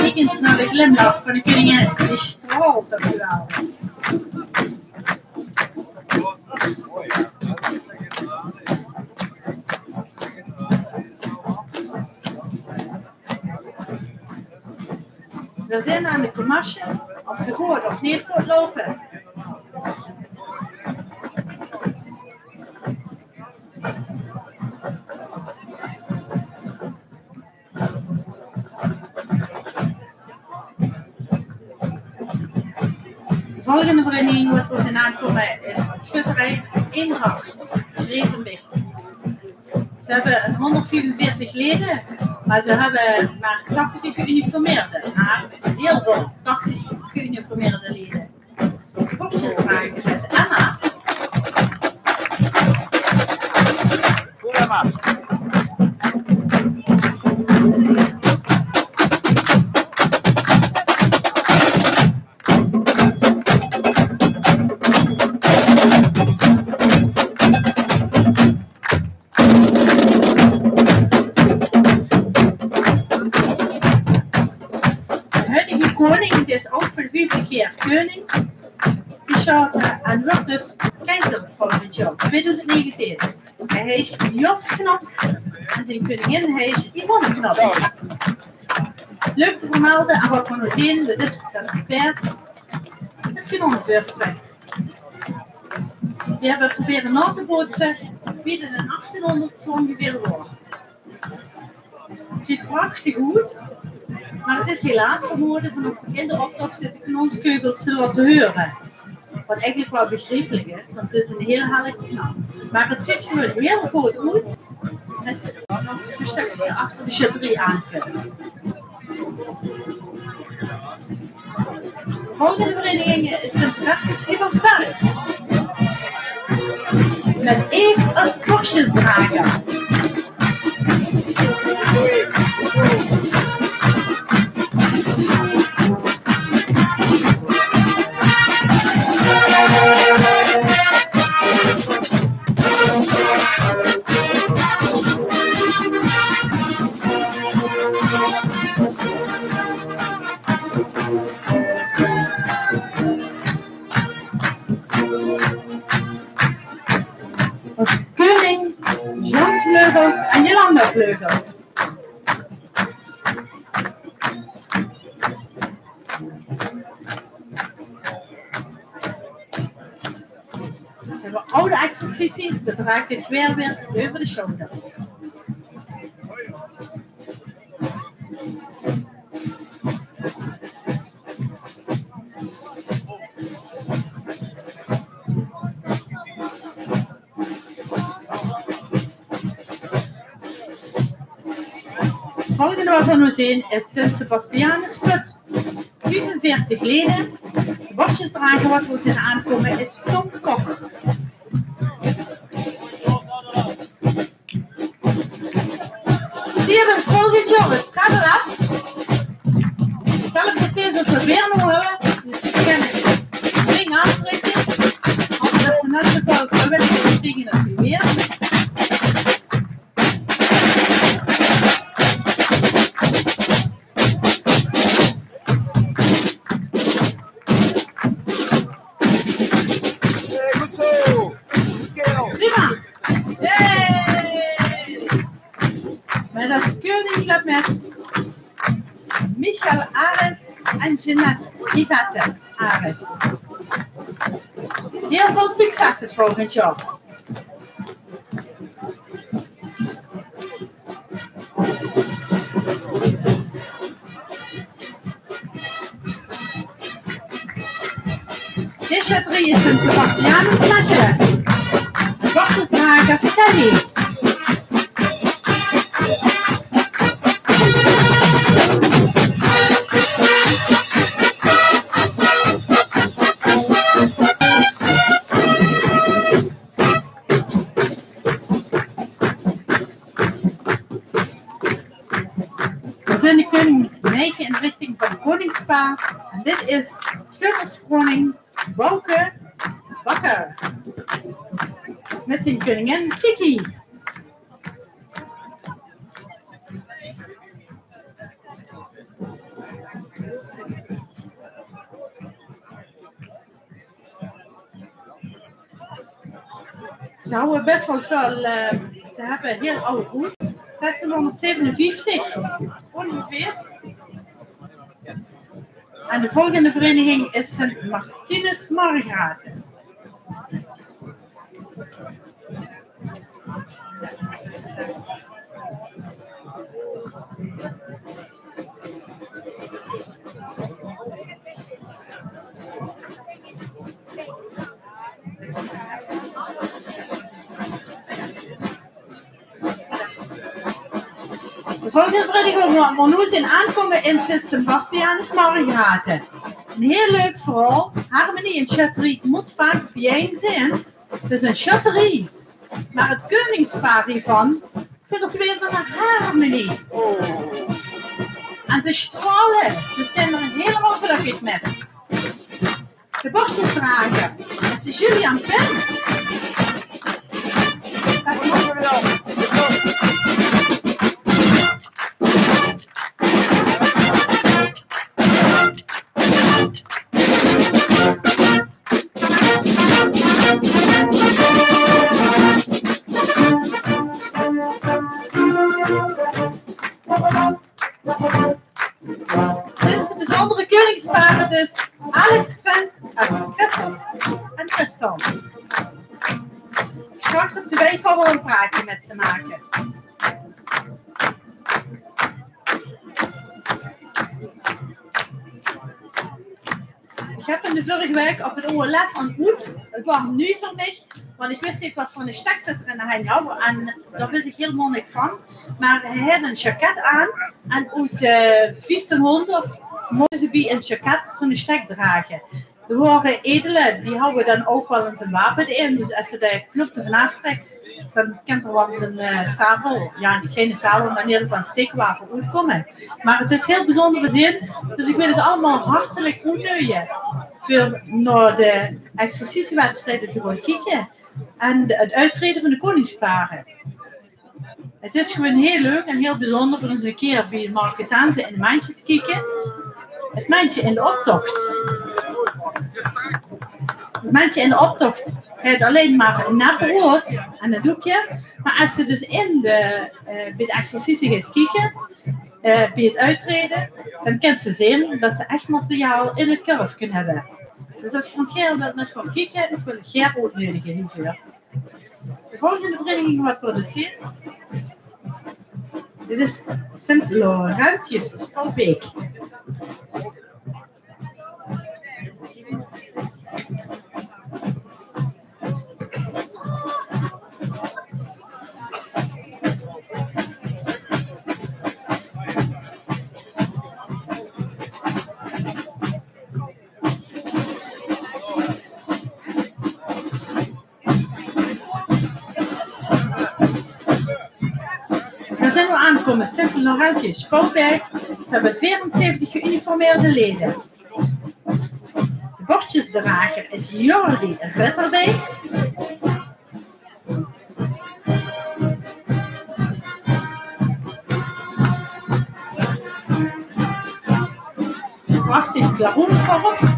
Kiek ens nao de glimlach van de keuningin, die straolt toch geweldig. Veer zeen aan de komasje of ze good of neet good loupe. De volgende vereiniging wo v'r zeen aankómme is Schutterij Eendracht Grevenbicht. Ze höbbe hónderdviefenveertig leje, mer ze höbbe mer tachtig geuniformeerde. Mer hiel väöl, tachtig geuniformeerde leje. Bordjesdrager mit Emma. Good, Emma. De huidige keuning, dae is ouch veur de viefde kier keuning gesjaote en wuuert dus keizer volgend jaor, twieëdoezend negentien. Hae heet Jos Knops en zien keuningin heet Yvonne Knops. Leuk te vermelde, en wat v'r noe zeen, dat is dat 't paerd 't kanon veurtrèk. Ze höbbe probere nao te bootse wie dat in achttienhóngerd zoe óngeveer waor. 't Zuut prachtig oet, mer 't is helaas verbaoje veur nog in de optoch de kanonskeugels te laote heure. Wat eigelik waal begriepelik is, want 't is 'n hiel hellig knap. Mer 't zuut gewoon hiel good oet. En ze nog zoe'n stökske achter de sjötterie aan kónne. Volgende vereiniging is Sint Bertus Ubersberg. Mit Eve es böksjesdrager. Es keuning John Vleugels en Jolanda Vleugels. Ze höbbe aw exercitie, ze drage 't gewaer weer euver de sjouder. Volgende wat v'r noe zeen is Sint Sebastianus Put. Viefenveertig lede. De böksjesdrager wat v'r zeen aankómme is Tom Kok. Die höbbe volgend jaor 't Saddel Af. Dezelfde fees es wat veer noe höbbe. Dus ze kinne flink aantrèkke. Of dat ze net zo väöl vrijwilligers kriege es wie veer. Hey, good zo. Good girl. Prima. Yay! Mit es keuning Club Med Michel Ares en Jeanette Yvette Ares. Hiel väöl succes 't volgend jaor. De sjötterie Sint Sebastianus Mechelen. Böksjesdrager Kelly. V'r zeen de keuning nege in de richting van 't keuningspaar. En dit is sjötterskoning Bauke Bakker. Mit zien keuningin Kiki. Ze hawwe bès waal väöl, eh, ze höbbe hiel aw oet. Zeshóngerdzevenenvieftig, óngeveer. En de volgende vereniging is Sint Martinus Margraten. De volgende vereniging wo v'r noe zeen aankómme is Sint Sebastianus Margraten. Ein hiel leuk verhaol. Harmonie en sjötterie mót vaak biejein zeen. Dus ein sjötterie. Mer 't keuningspaar hievan zit d'r weer van de harmonie. En ze straole. Ze zeen d'r hielemaol gelökkig mit. De böksjesdrager is Julian Pin. Dit is ein bezunjer keuningspaar, dus Alex, Frans en Christel. En Christel. Straks op de weeg gaon v'r ein praotsje mit ze make. Ich höb 'm de vörige waek op 't O L S óntmoot. 't Waor nuuj veur mich, want ich wis neet wat veur eine stek dat d'r in de henj haw. En dao wis ich hielemaol niks van. Mer hae haw ein sjaket aan. En oet, eh, vieftiehnóngerd móste ze bie ein sjaket zoe'n stek drage. De waore edele, die hawwe dan ouch waal ins e wape d'rin. Dus es se de knoop d'rvan aaftrèks, dan kint d'r waal ins 'n, eh, sabel, jao, geine sabel, mer in eder geval 'n steekwape oetkómme. Mer 't is hiel bezunjer verzeen, dus ich wil uch allemaol hartelik oetnuuje veur nao de exercitiewedstrieje te gaon kieke en de, 't oettraeje van de koningspare. 't Is gewoon hiel leuk en hiel bezunjer veur ins 'ne kier bie Marke Tense in 't mentsje te kieke. 't Mentsje in de optoch. 't Mentsje in de optoch haet allein mer 'n nep brood en e doekje. Mer es se dus in de, eh, bie de exercitie geis kieke, eh, bie 't oettraeje, dan kins se zeen det ze ech materiaal in 't kurfke höbbe. Dus es se gaer wilt mit gaon kieke, ich wil uch gaer oetnuuedige hieveur. De volgende vereiniging waat v'r dus zeen, dit is Sint Laurentius Spouwbeek. V'r zeen noe aangekómme, Sint Laurentius Spouwbeek. Ze höbbe veerenzeventig geuniformeerde leje. De bordjesdrager is Jordi Ritterbeeks. Prachtig klaroenkorps.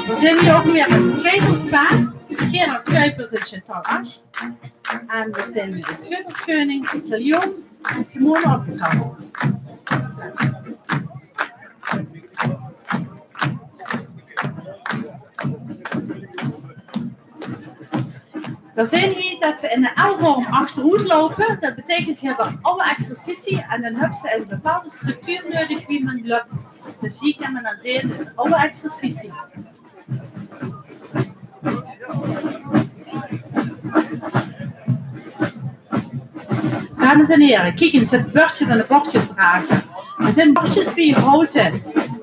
V'r zeen hie ouch weer 't Keizerspaar, Gerard Kuipers en Chantal Asch. En v'r zeen mit de sjötterskeuning, Cleo en Simone Opgekamp. V'r zeen hie det ze in de L-vorm achteroet loupe. Det beteikent, ze höbbe alle exercitie en dan höbbe ze ein bepaalde structuur nudig wie men löp. Dus hie kan men dan zeen, det is alle exercitie. Dames en here, kiek ins, 't bördje van de bordjesdrager. Det zeen bördjes veur houte.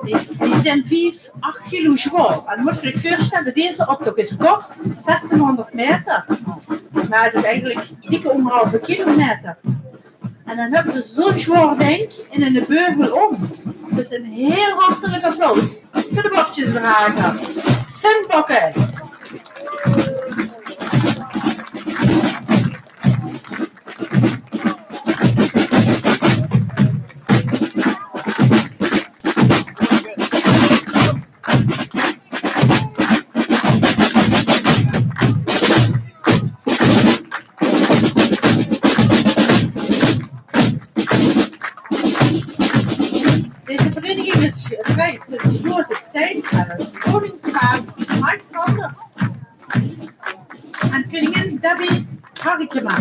Die, die zeen vief, ach kilo zwaor. En dan mót geer uch veurstelle, deze optoch is kort, zestienhóngerd meter. Mer 't is eigelik dikke angerhalve kilometer. En dan höbbe ze zo'n zwaor dink in 'ne beugel óm. Dus ein hiel hartelik applaus veur de bordjesdrager. Sint Bokke. Deze vereiniging is gericht sinds Jozef Stein en is koningspaar Mark Sanders en koningin Debbie Harkema.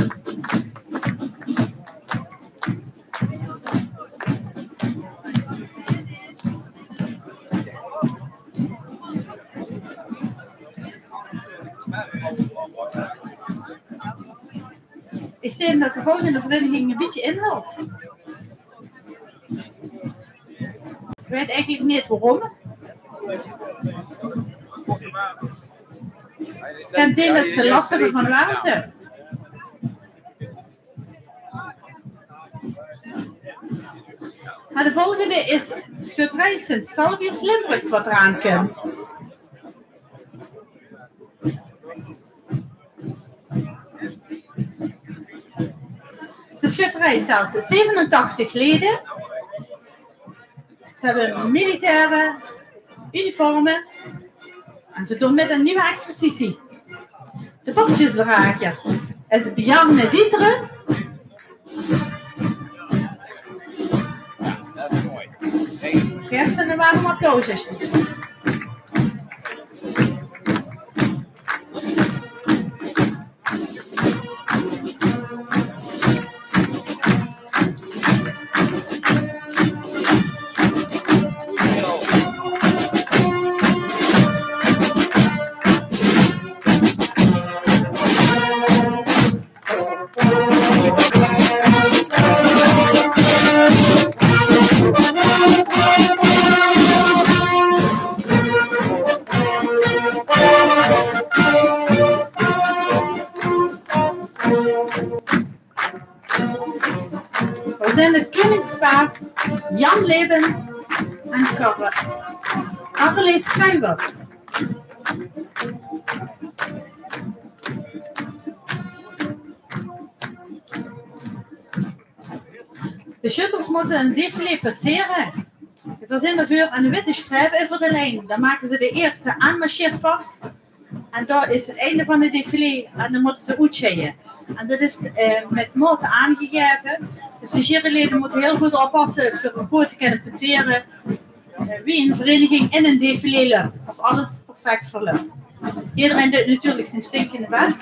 Ich zeen det de volgende vereiniging ein bietje inhaolt. Ich weit eigelik neet waorom. Ich kan zeen det ze las höbbe van water. Mer de volgende is sjötterie Sint Salvius Limburg waat d'raan kump. De sjötterie telt zevenentachtig leje. Ze höbbe militaire uniforme en ze doon mit aan ein nuuj exercitie. De bordjesdrager is Bjarne Dieteren. Gaef ze ein warm applaus, alsjeblieft. Spa, Jan Levens en Karre-, Karrelies Kluiver. De sjötters mótte ein défilé passere. Veer zeen d'rveur ein witte streep euver de lien. Dan make ze de ierste aanmarsjeerpas. En dao is 't einde van 't défilé en dan mótte ze oetsjeie. En dat is, eh, mit maot aangegaeve. Dus de jurylede mótte hiel good oppasse veur good te kinne puntere, eh, wie ein vereiniging in ein défilé löp. Of alles perfect verlöp. Ederein deit natuurlik zien stinkende bès,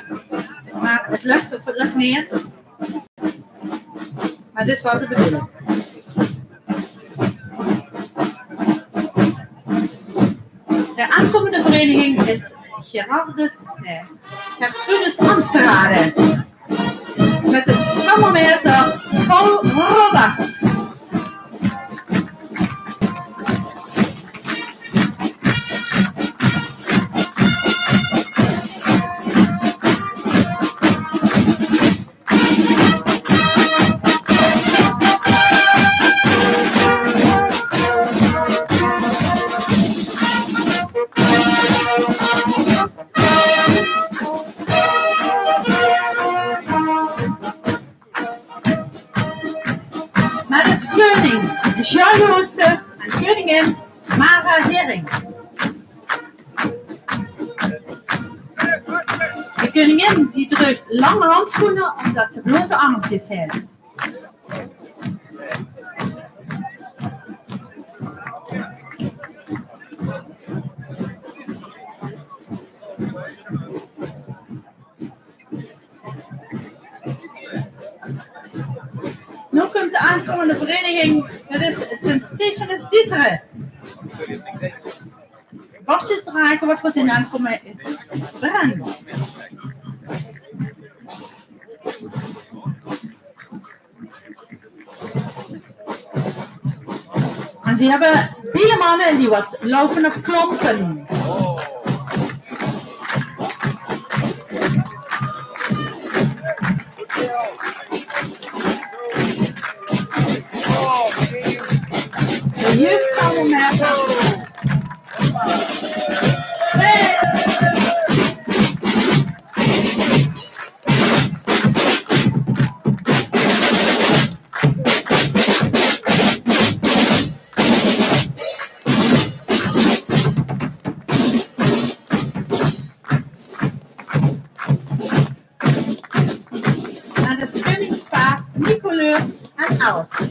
mer 't lök of 't lök neet. Mer dat is waal de bedoeling. De aankómmende vereiniging is Gerardus, eh, Gertrudis Anstrade. Mit de kamermeester Paul Roberts. Mer es keuning Jean Joosten en keuningin Mara Hering. De keuningin die dreug lange handsjoene ómdat ze blote ermkes haet. Noe kump de aankómmende vereiniging, dat is Sint Stefanus Dieteren. Bordjes drage, wat veur zeen aankómme is Bran. En ze höbbe biele manne die wat loupe op klompe. De jeugdkamermeester. Hey! Aan de schuningspaar Nicoleus en Els.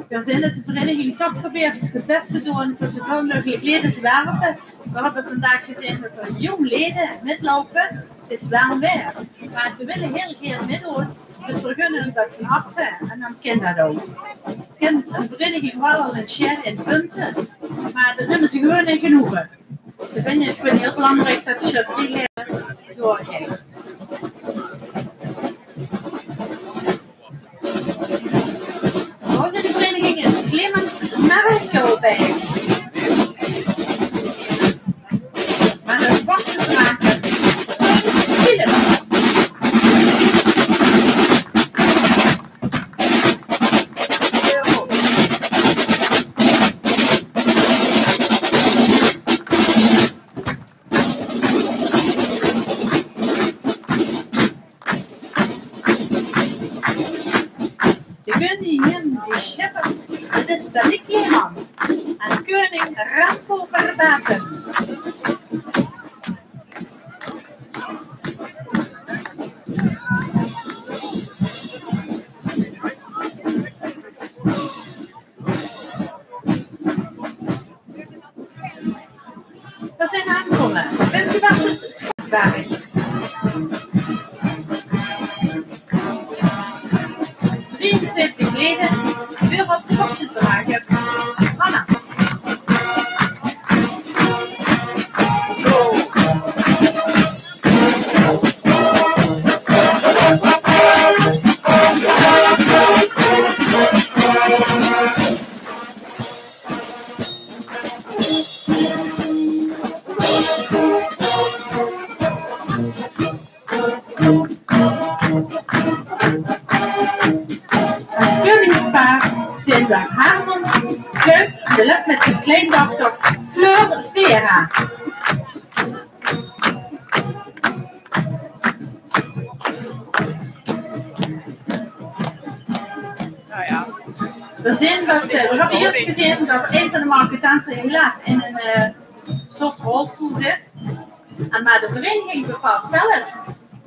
Veer zeen 't de vereiniging toch geprobeerd 't bès te doon veur zoväöl meugelik lede te werve. Veer höbbe vandaag gezeen dat d'r jóng lede mitloupe. 't Is werm waer, mer ze wille hiel gaer mitdoon. Dus veer gunne hun dat van harte en dan kin dat ouch. Kin ein vereiniging waal al ein sjaer in punte, mer dat numme ze gewoon in genoege. Ze vinje 't gewoon hiel belangriek dat de sjötterie doorgeit. De volgende vereiniging is Clemens Merkelbeek. Aan de bordjes drage Philip. De keuningin die sjöttert, dat is Danique Leemans en keuning Remco Verbaeten. Veer zeen aangekomme. Sint Hubertus Schatsberg. Drieënzeventig lede, veur op de bordjes drage. Hanna. Ja. Nou ja. Veer zeen dat, eh, veer höbbe juus gezeen dat ein van de malefitense helaas in ein, eh, soort rolstoel zit. En, mer de vereiniging bepaalt zelf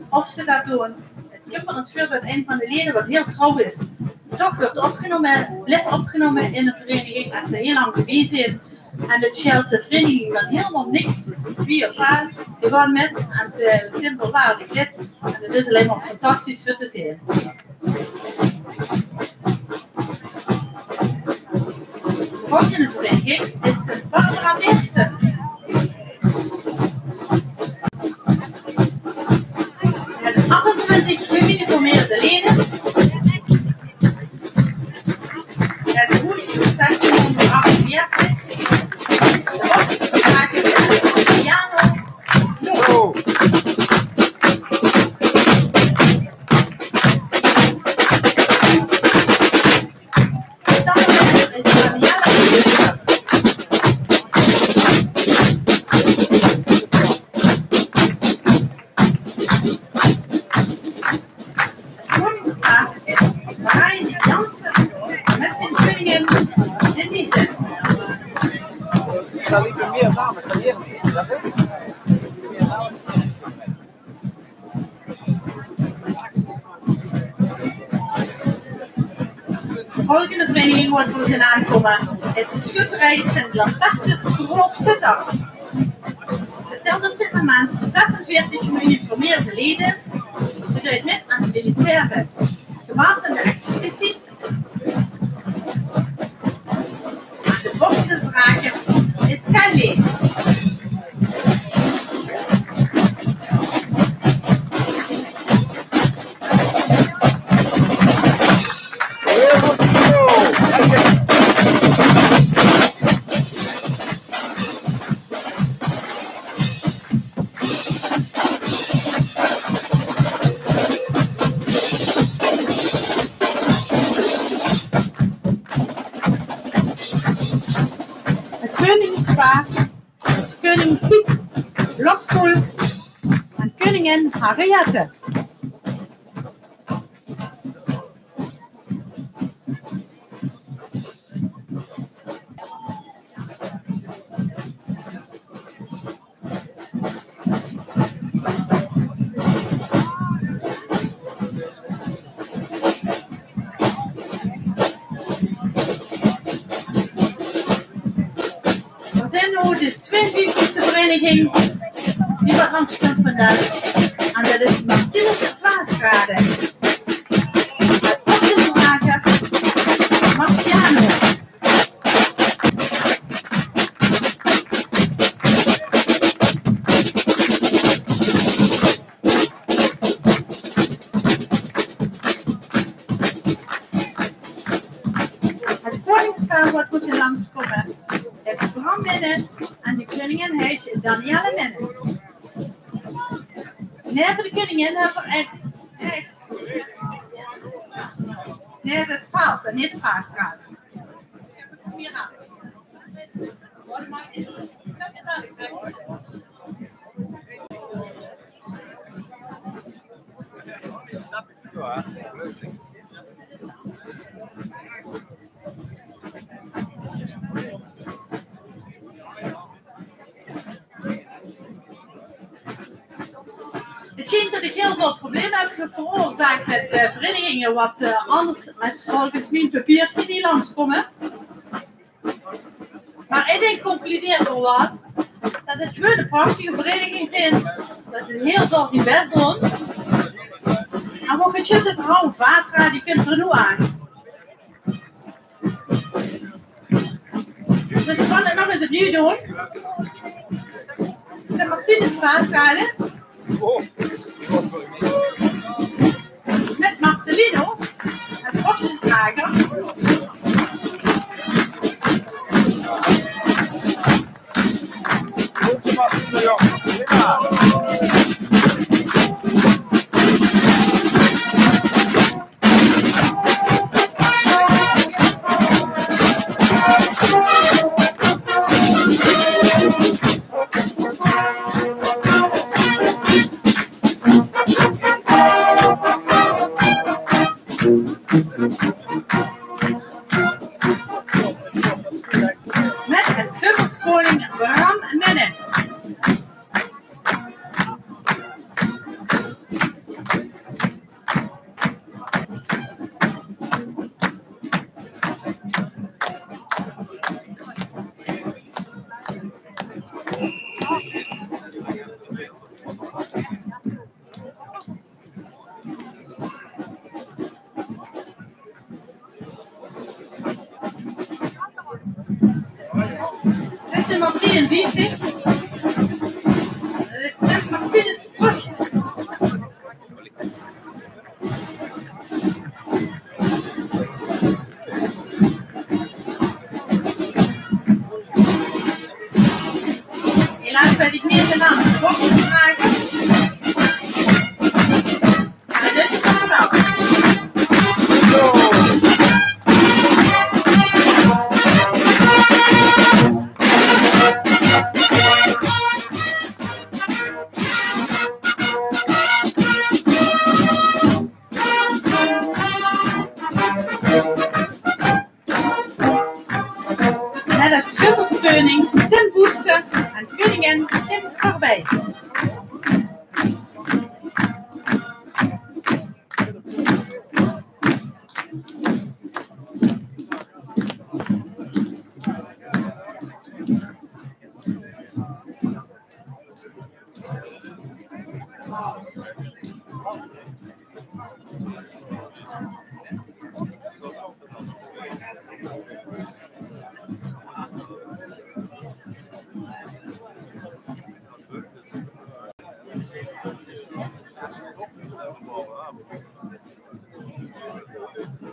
of ze dat doon. 't Kump waal ins veur dat ein van de leje, wat hiel trouw is, toch weurt opgenómme, blief opgenómme in ein vereiniging es ze hiel lang d'rbie zeen. En dat sjeelt de vereiniging dan hielemaol niks, wie of waat. Ze gaon mit en ze zeen volwaardig lid. En dat is allein mer fantastisch veur te zeen. De volgende vereiniging is, eh, Barbara Beersen. Ze höbbe achtentwintig geuniformeerde leje. Ze höbbe good zestien achtenveertig. De opdracht maken met piano. Zo. Koningspaar is Brian Jansen met zijn koningin Denise. Daar liepen meer dames dan hier. De volgende vereiniging wo v'r zeen aankómme is de schutterij Sint Lambertus Rook Zitterd. Ze telt op dit moment zesenveertig geuniformeerde leje, ze deit mit aan de militaire gewapende exercitie. De bokjesdrager is Kelly. Het koningspaar is koning Piet Blokpoel en koningin Henriette. Veer zeen noe de tweeënvieftigste vereiniging die wat langs kump vandaag. En dat is Martinus Vaasrade. Op de drager Marciano. Het koningspaar wat moos langskomme is Bram Winnen en de koningin heet Danielle Winnen. Naeve de koningin höbbe v'r ech, ech, nae, dat is Vaals en neet Vaasrade. Het sjient dat ich hiel väöl probleme höb veroorzaak mit, eh, vereiniginge wat, eh, anders es volges mien papierke die langskomme. Mer ich dink, concludeer v'r waal dat het gewoon ein prachtige vereiniging zeen. Dat ze hiel väöl zien bès doon. En wo ich het zjus euver haw, Vaasrade, die kump d'r noe aan. Dus ich kan het nog ins opnuuj doon. Sint Martinus Vaasrade. Mit Marcelino es bokjesdrager. Drieënvieftig. Dat is Sint Martinus Strucht. Helaas weit ich neet de naam. Bordjes dragen. Net es sjötterskeuning Tim Boeste en keuningin Kim Verbeij.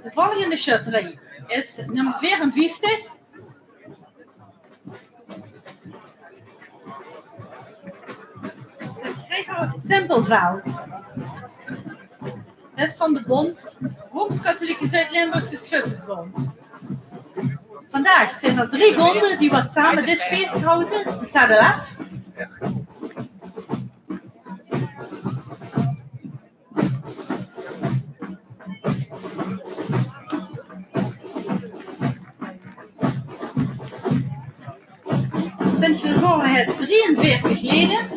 De volgende sjötterie is nummer veerenvieftig. Sint Gregor Simpelveld. Ze is van de Bond Rooms-Katholieke Zuid-Limburgse Schuttersbond. Vandaag zijn er drie bonden die wat samen dit feest houden, het Z L F. Sint Gregor haet drieënveertig leden.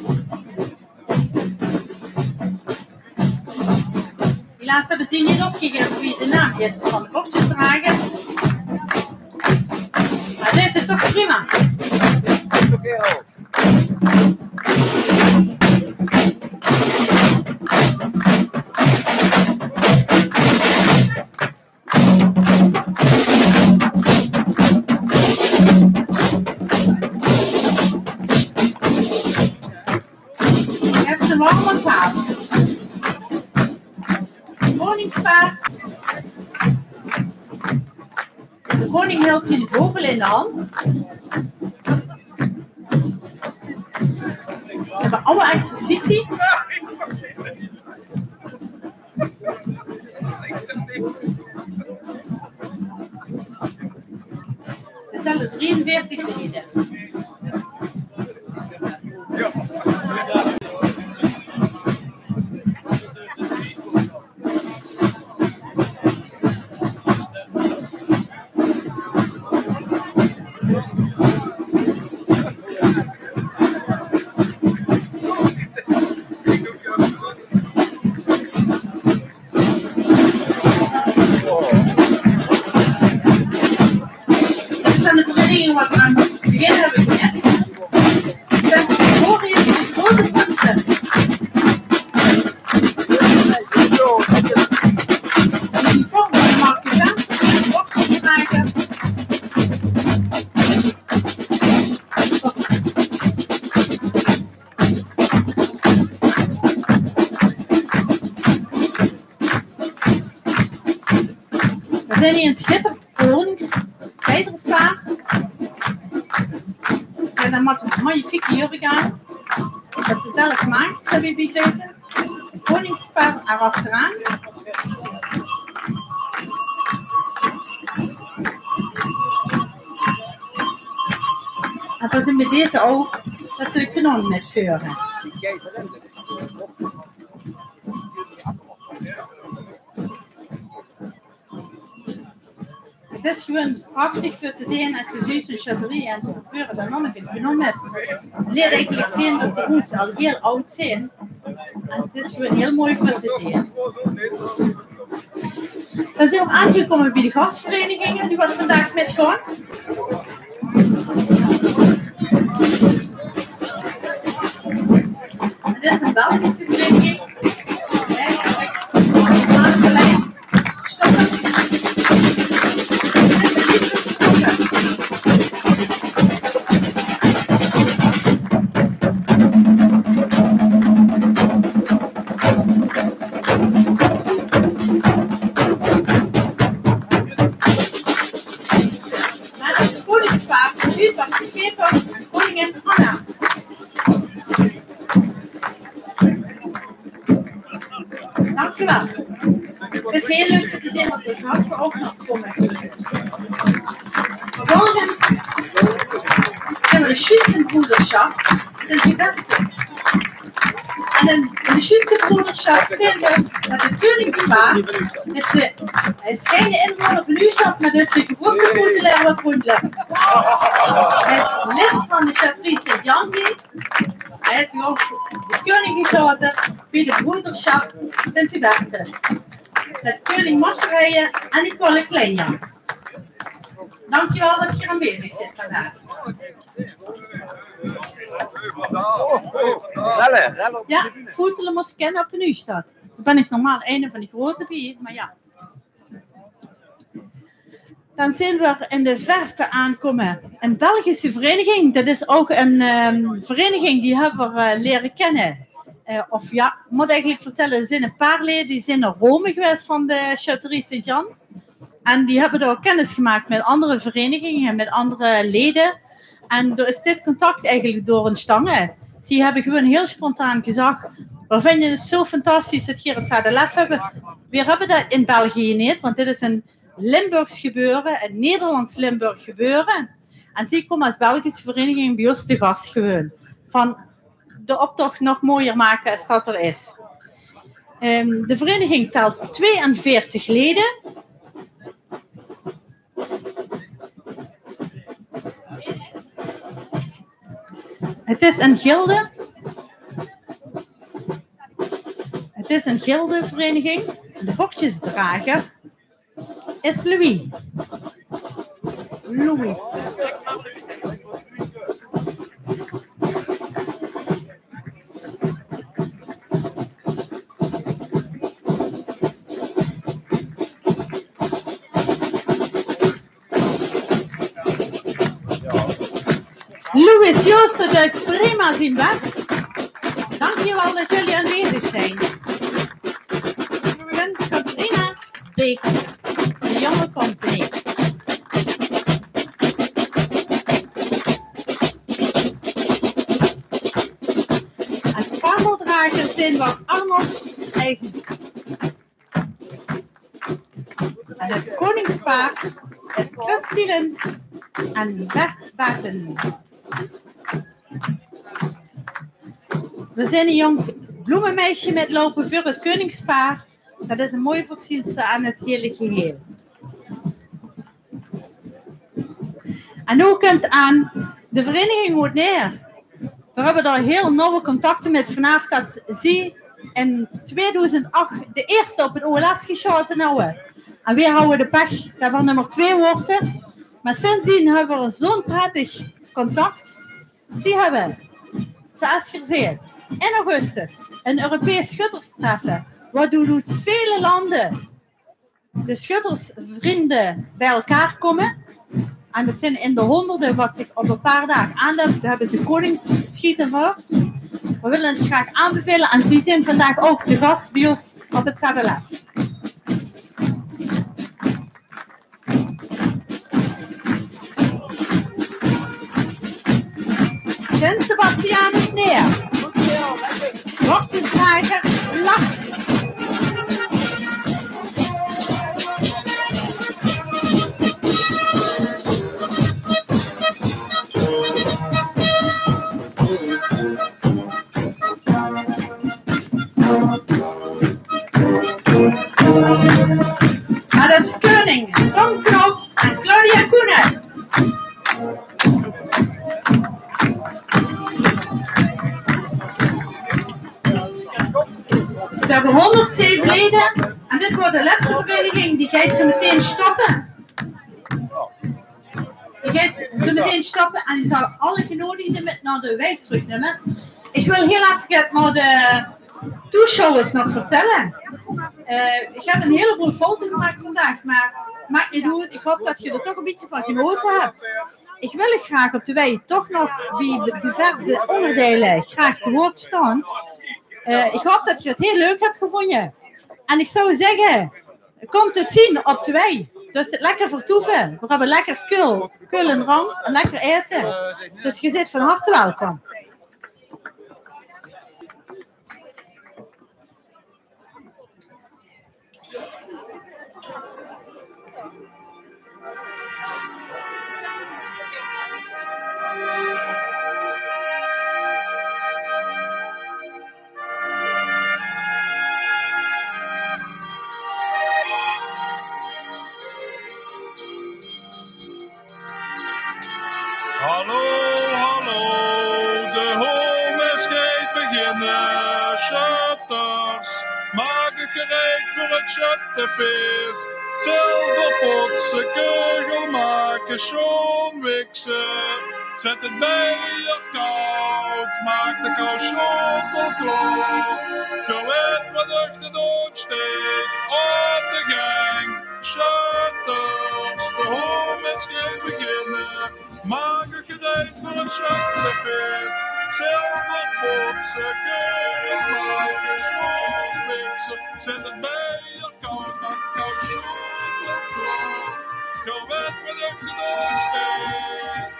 Helaas höbbe ze neet opgegaeve wie de naam is van de bordjesdrager. Mer deit het toch prima. Ich höb ze waal aan taofel. Koningspaar. De koning hilt zien vogel in de hand. Ze höbbe alle exercitie. Ze telle drieënveertig leden. Dit zeen de vereinigingen wat aan het begin höbbe gemist. Sint Gregorius de Grote Prunse. In de vorm van de marketense en de bordjesdrager. Veer zeen hie ein sjitterend konings-keizerspaar. En dan mit ein magnifieke jurk aan. Det ze zelf gemaak höbbe, begrepe. Koningspaar er achteraan. En veer zeen bie deze ouch det ze de kanon mitveure. Het is gewoon prachtig veur te zeen es ze zoe ein sjötterie en ze veure dan nog ein kanon mit. Het leet eigelik zeen det de roes al hieël aad zeen. En het is gewoon hieël mooi veur te zeen. Dan zeen veer aangekómme bie de gasvereniginge die waat vandaag mitgaon. Het is ein Belgische vereiniging. Nae, Maasgelaen. Stokke. Stokke. Prima. Het is heel leuk om te zien dat de gasten ook nog komen. Vervolgens hebben we de Schützenbruderschaft Sint Hubertus. En in, in de Schützenbruderschaft zien we met het koningspaar. Is de, hij is geen inwoner van uw stad, maar dat is de grootste voetelaar wat rondloopt. Hij is lid van de Sjötterie Sint Jan. Hij is ook de koning geschoten bij de broederschap Sint Hubertus. Met koning Margriet en Nicole Kleinjans. Dankjewel dat je aanwezig zit vandaag. Ja, voetelen moest ik kennen op een stad. Daar ben ik normaal een van de grote bij, maar ja. Dan zien we in de verte aankomen een Belgische vereniging. Dat is ook een ehm, vereniging die hebben we eh, leren kennen. Eh, of ja, ik moet eigenlijk vertellen, er zijn een paar leden die zijn naar Rome geweest van de Sjötterie Sint Jan. En die hebben daar kennis gemaakt met andere verenigingen, met andere leden. En daar is dit contact eigenlijk door ontstangen. Ze hebben gewoon heel spontaan gezegd: "We vinden het zo fantastisch dat hier het Zadelef hebben. We hebben dat in België niet, want dit is een Limburgs gebeuren, een Nederlands Limburg gebeuren." En zij komen als Belgische vereniging bij ons te gast gewoon. Van de optocht nog mooier maken als dat er is. Ehm, de vereniging telt tweeënveertig leden. Het is een gilde. Het is een gildevereniging. De bordjesdrager is Louis. Louis. Louis Joosten doet prima zijn best. Dankjewel dat jullie aanwezig zijn. Sint Catharina Beek, de jonge compagnie. Als vaandeldrager zien we Arnold Eigen. En het koningspaar is Chris Tielens en Bert Baten. We zien een jong bloemenmeisje met lopen voor het koningspaar. Dat is een mooi versiersel aan het hele geheel. En hoe komt aan de vereniging goed neer? We hebben daar heel nauwe contacten met vanaf dat zij in tweeduizend acht de eerste op het O L S geschoten hadden. En weer hadden we de pech dat we nummer twee worden. Maar sindsdien hebben we zo'n prettig contact. Zij hebben, zoals gezegd, in augustus een Europees schutterstreffen, waardoor uit vele landen de schuttersvrienden bij elkaar komen. En dat zijn in de honderden wat zich op een paar dagen aanloopt. Daar hebben ze koningsschieten voor. We willen het graag aanbevelen. En zij zijn vandaag ook de gast bij ons op het Zadelef. Sint Sebastianus neer. Bordjesdrager Lars. Dat is koning Tom Knops en Claudia Koenen. Ze hebben honderdzeven leden en dit wordt de laatste vereniging, die gaat zo meteen stoppen. Die gaat zo meteen stoppen en die zal alle genodigden met naar de wijk terugnemen. Ik wil heel even het naar de toeschouwers nog vertellen. Eh, ik heb een heleboel fouten gemaakt vandaag, maar maakt niet uit. Ik hoop dat je er toch een beetje van genoten hebt. Ik wil graag op de wei toch nog bij de diverse onderdelen graag te woord staan. Eh, ik hoop dat je het heel leuk hebt gevonden. En ik zou zeggen, komt het zien op de wei. Dus lekker vertoeven. We hebben lekker kul, kul en drank en lekker eten. Dus je zit van harte welkom. Sjötters, maak uch gereid veur 't sjöttefees. Zilverpotse, kugel make, sjoon wikse. Zèt 't beier kaod, maak de koussjotel klaor. Geer wèt wat uch te doon steit op de gank. Sjötters, de homes geit beginne. Maak uch gereid veur 't sjöttefees. Zilverpotse, kugel make, sjoon wikse. Zèt 't beier kaod, maak de koussjotel klaor. Geer wèt wat uch te doon steit.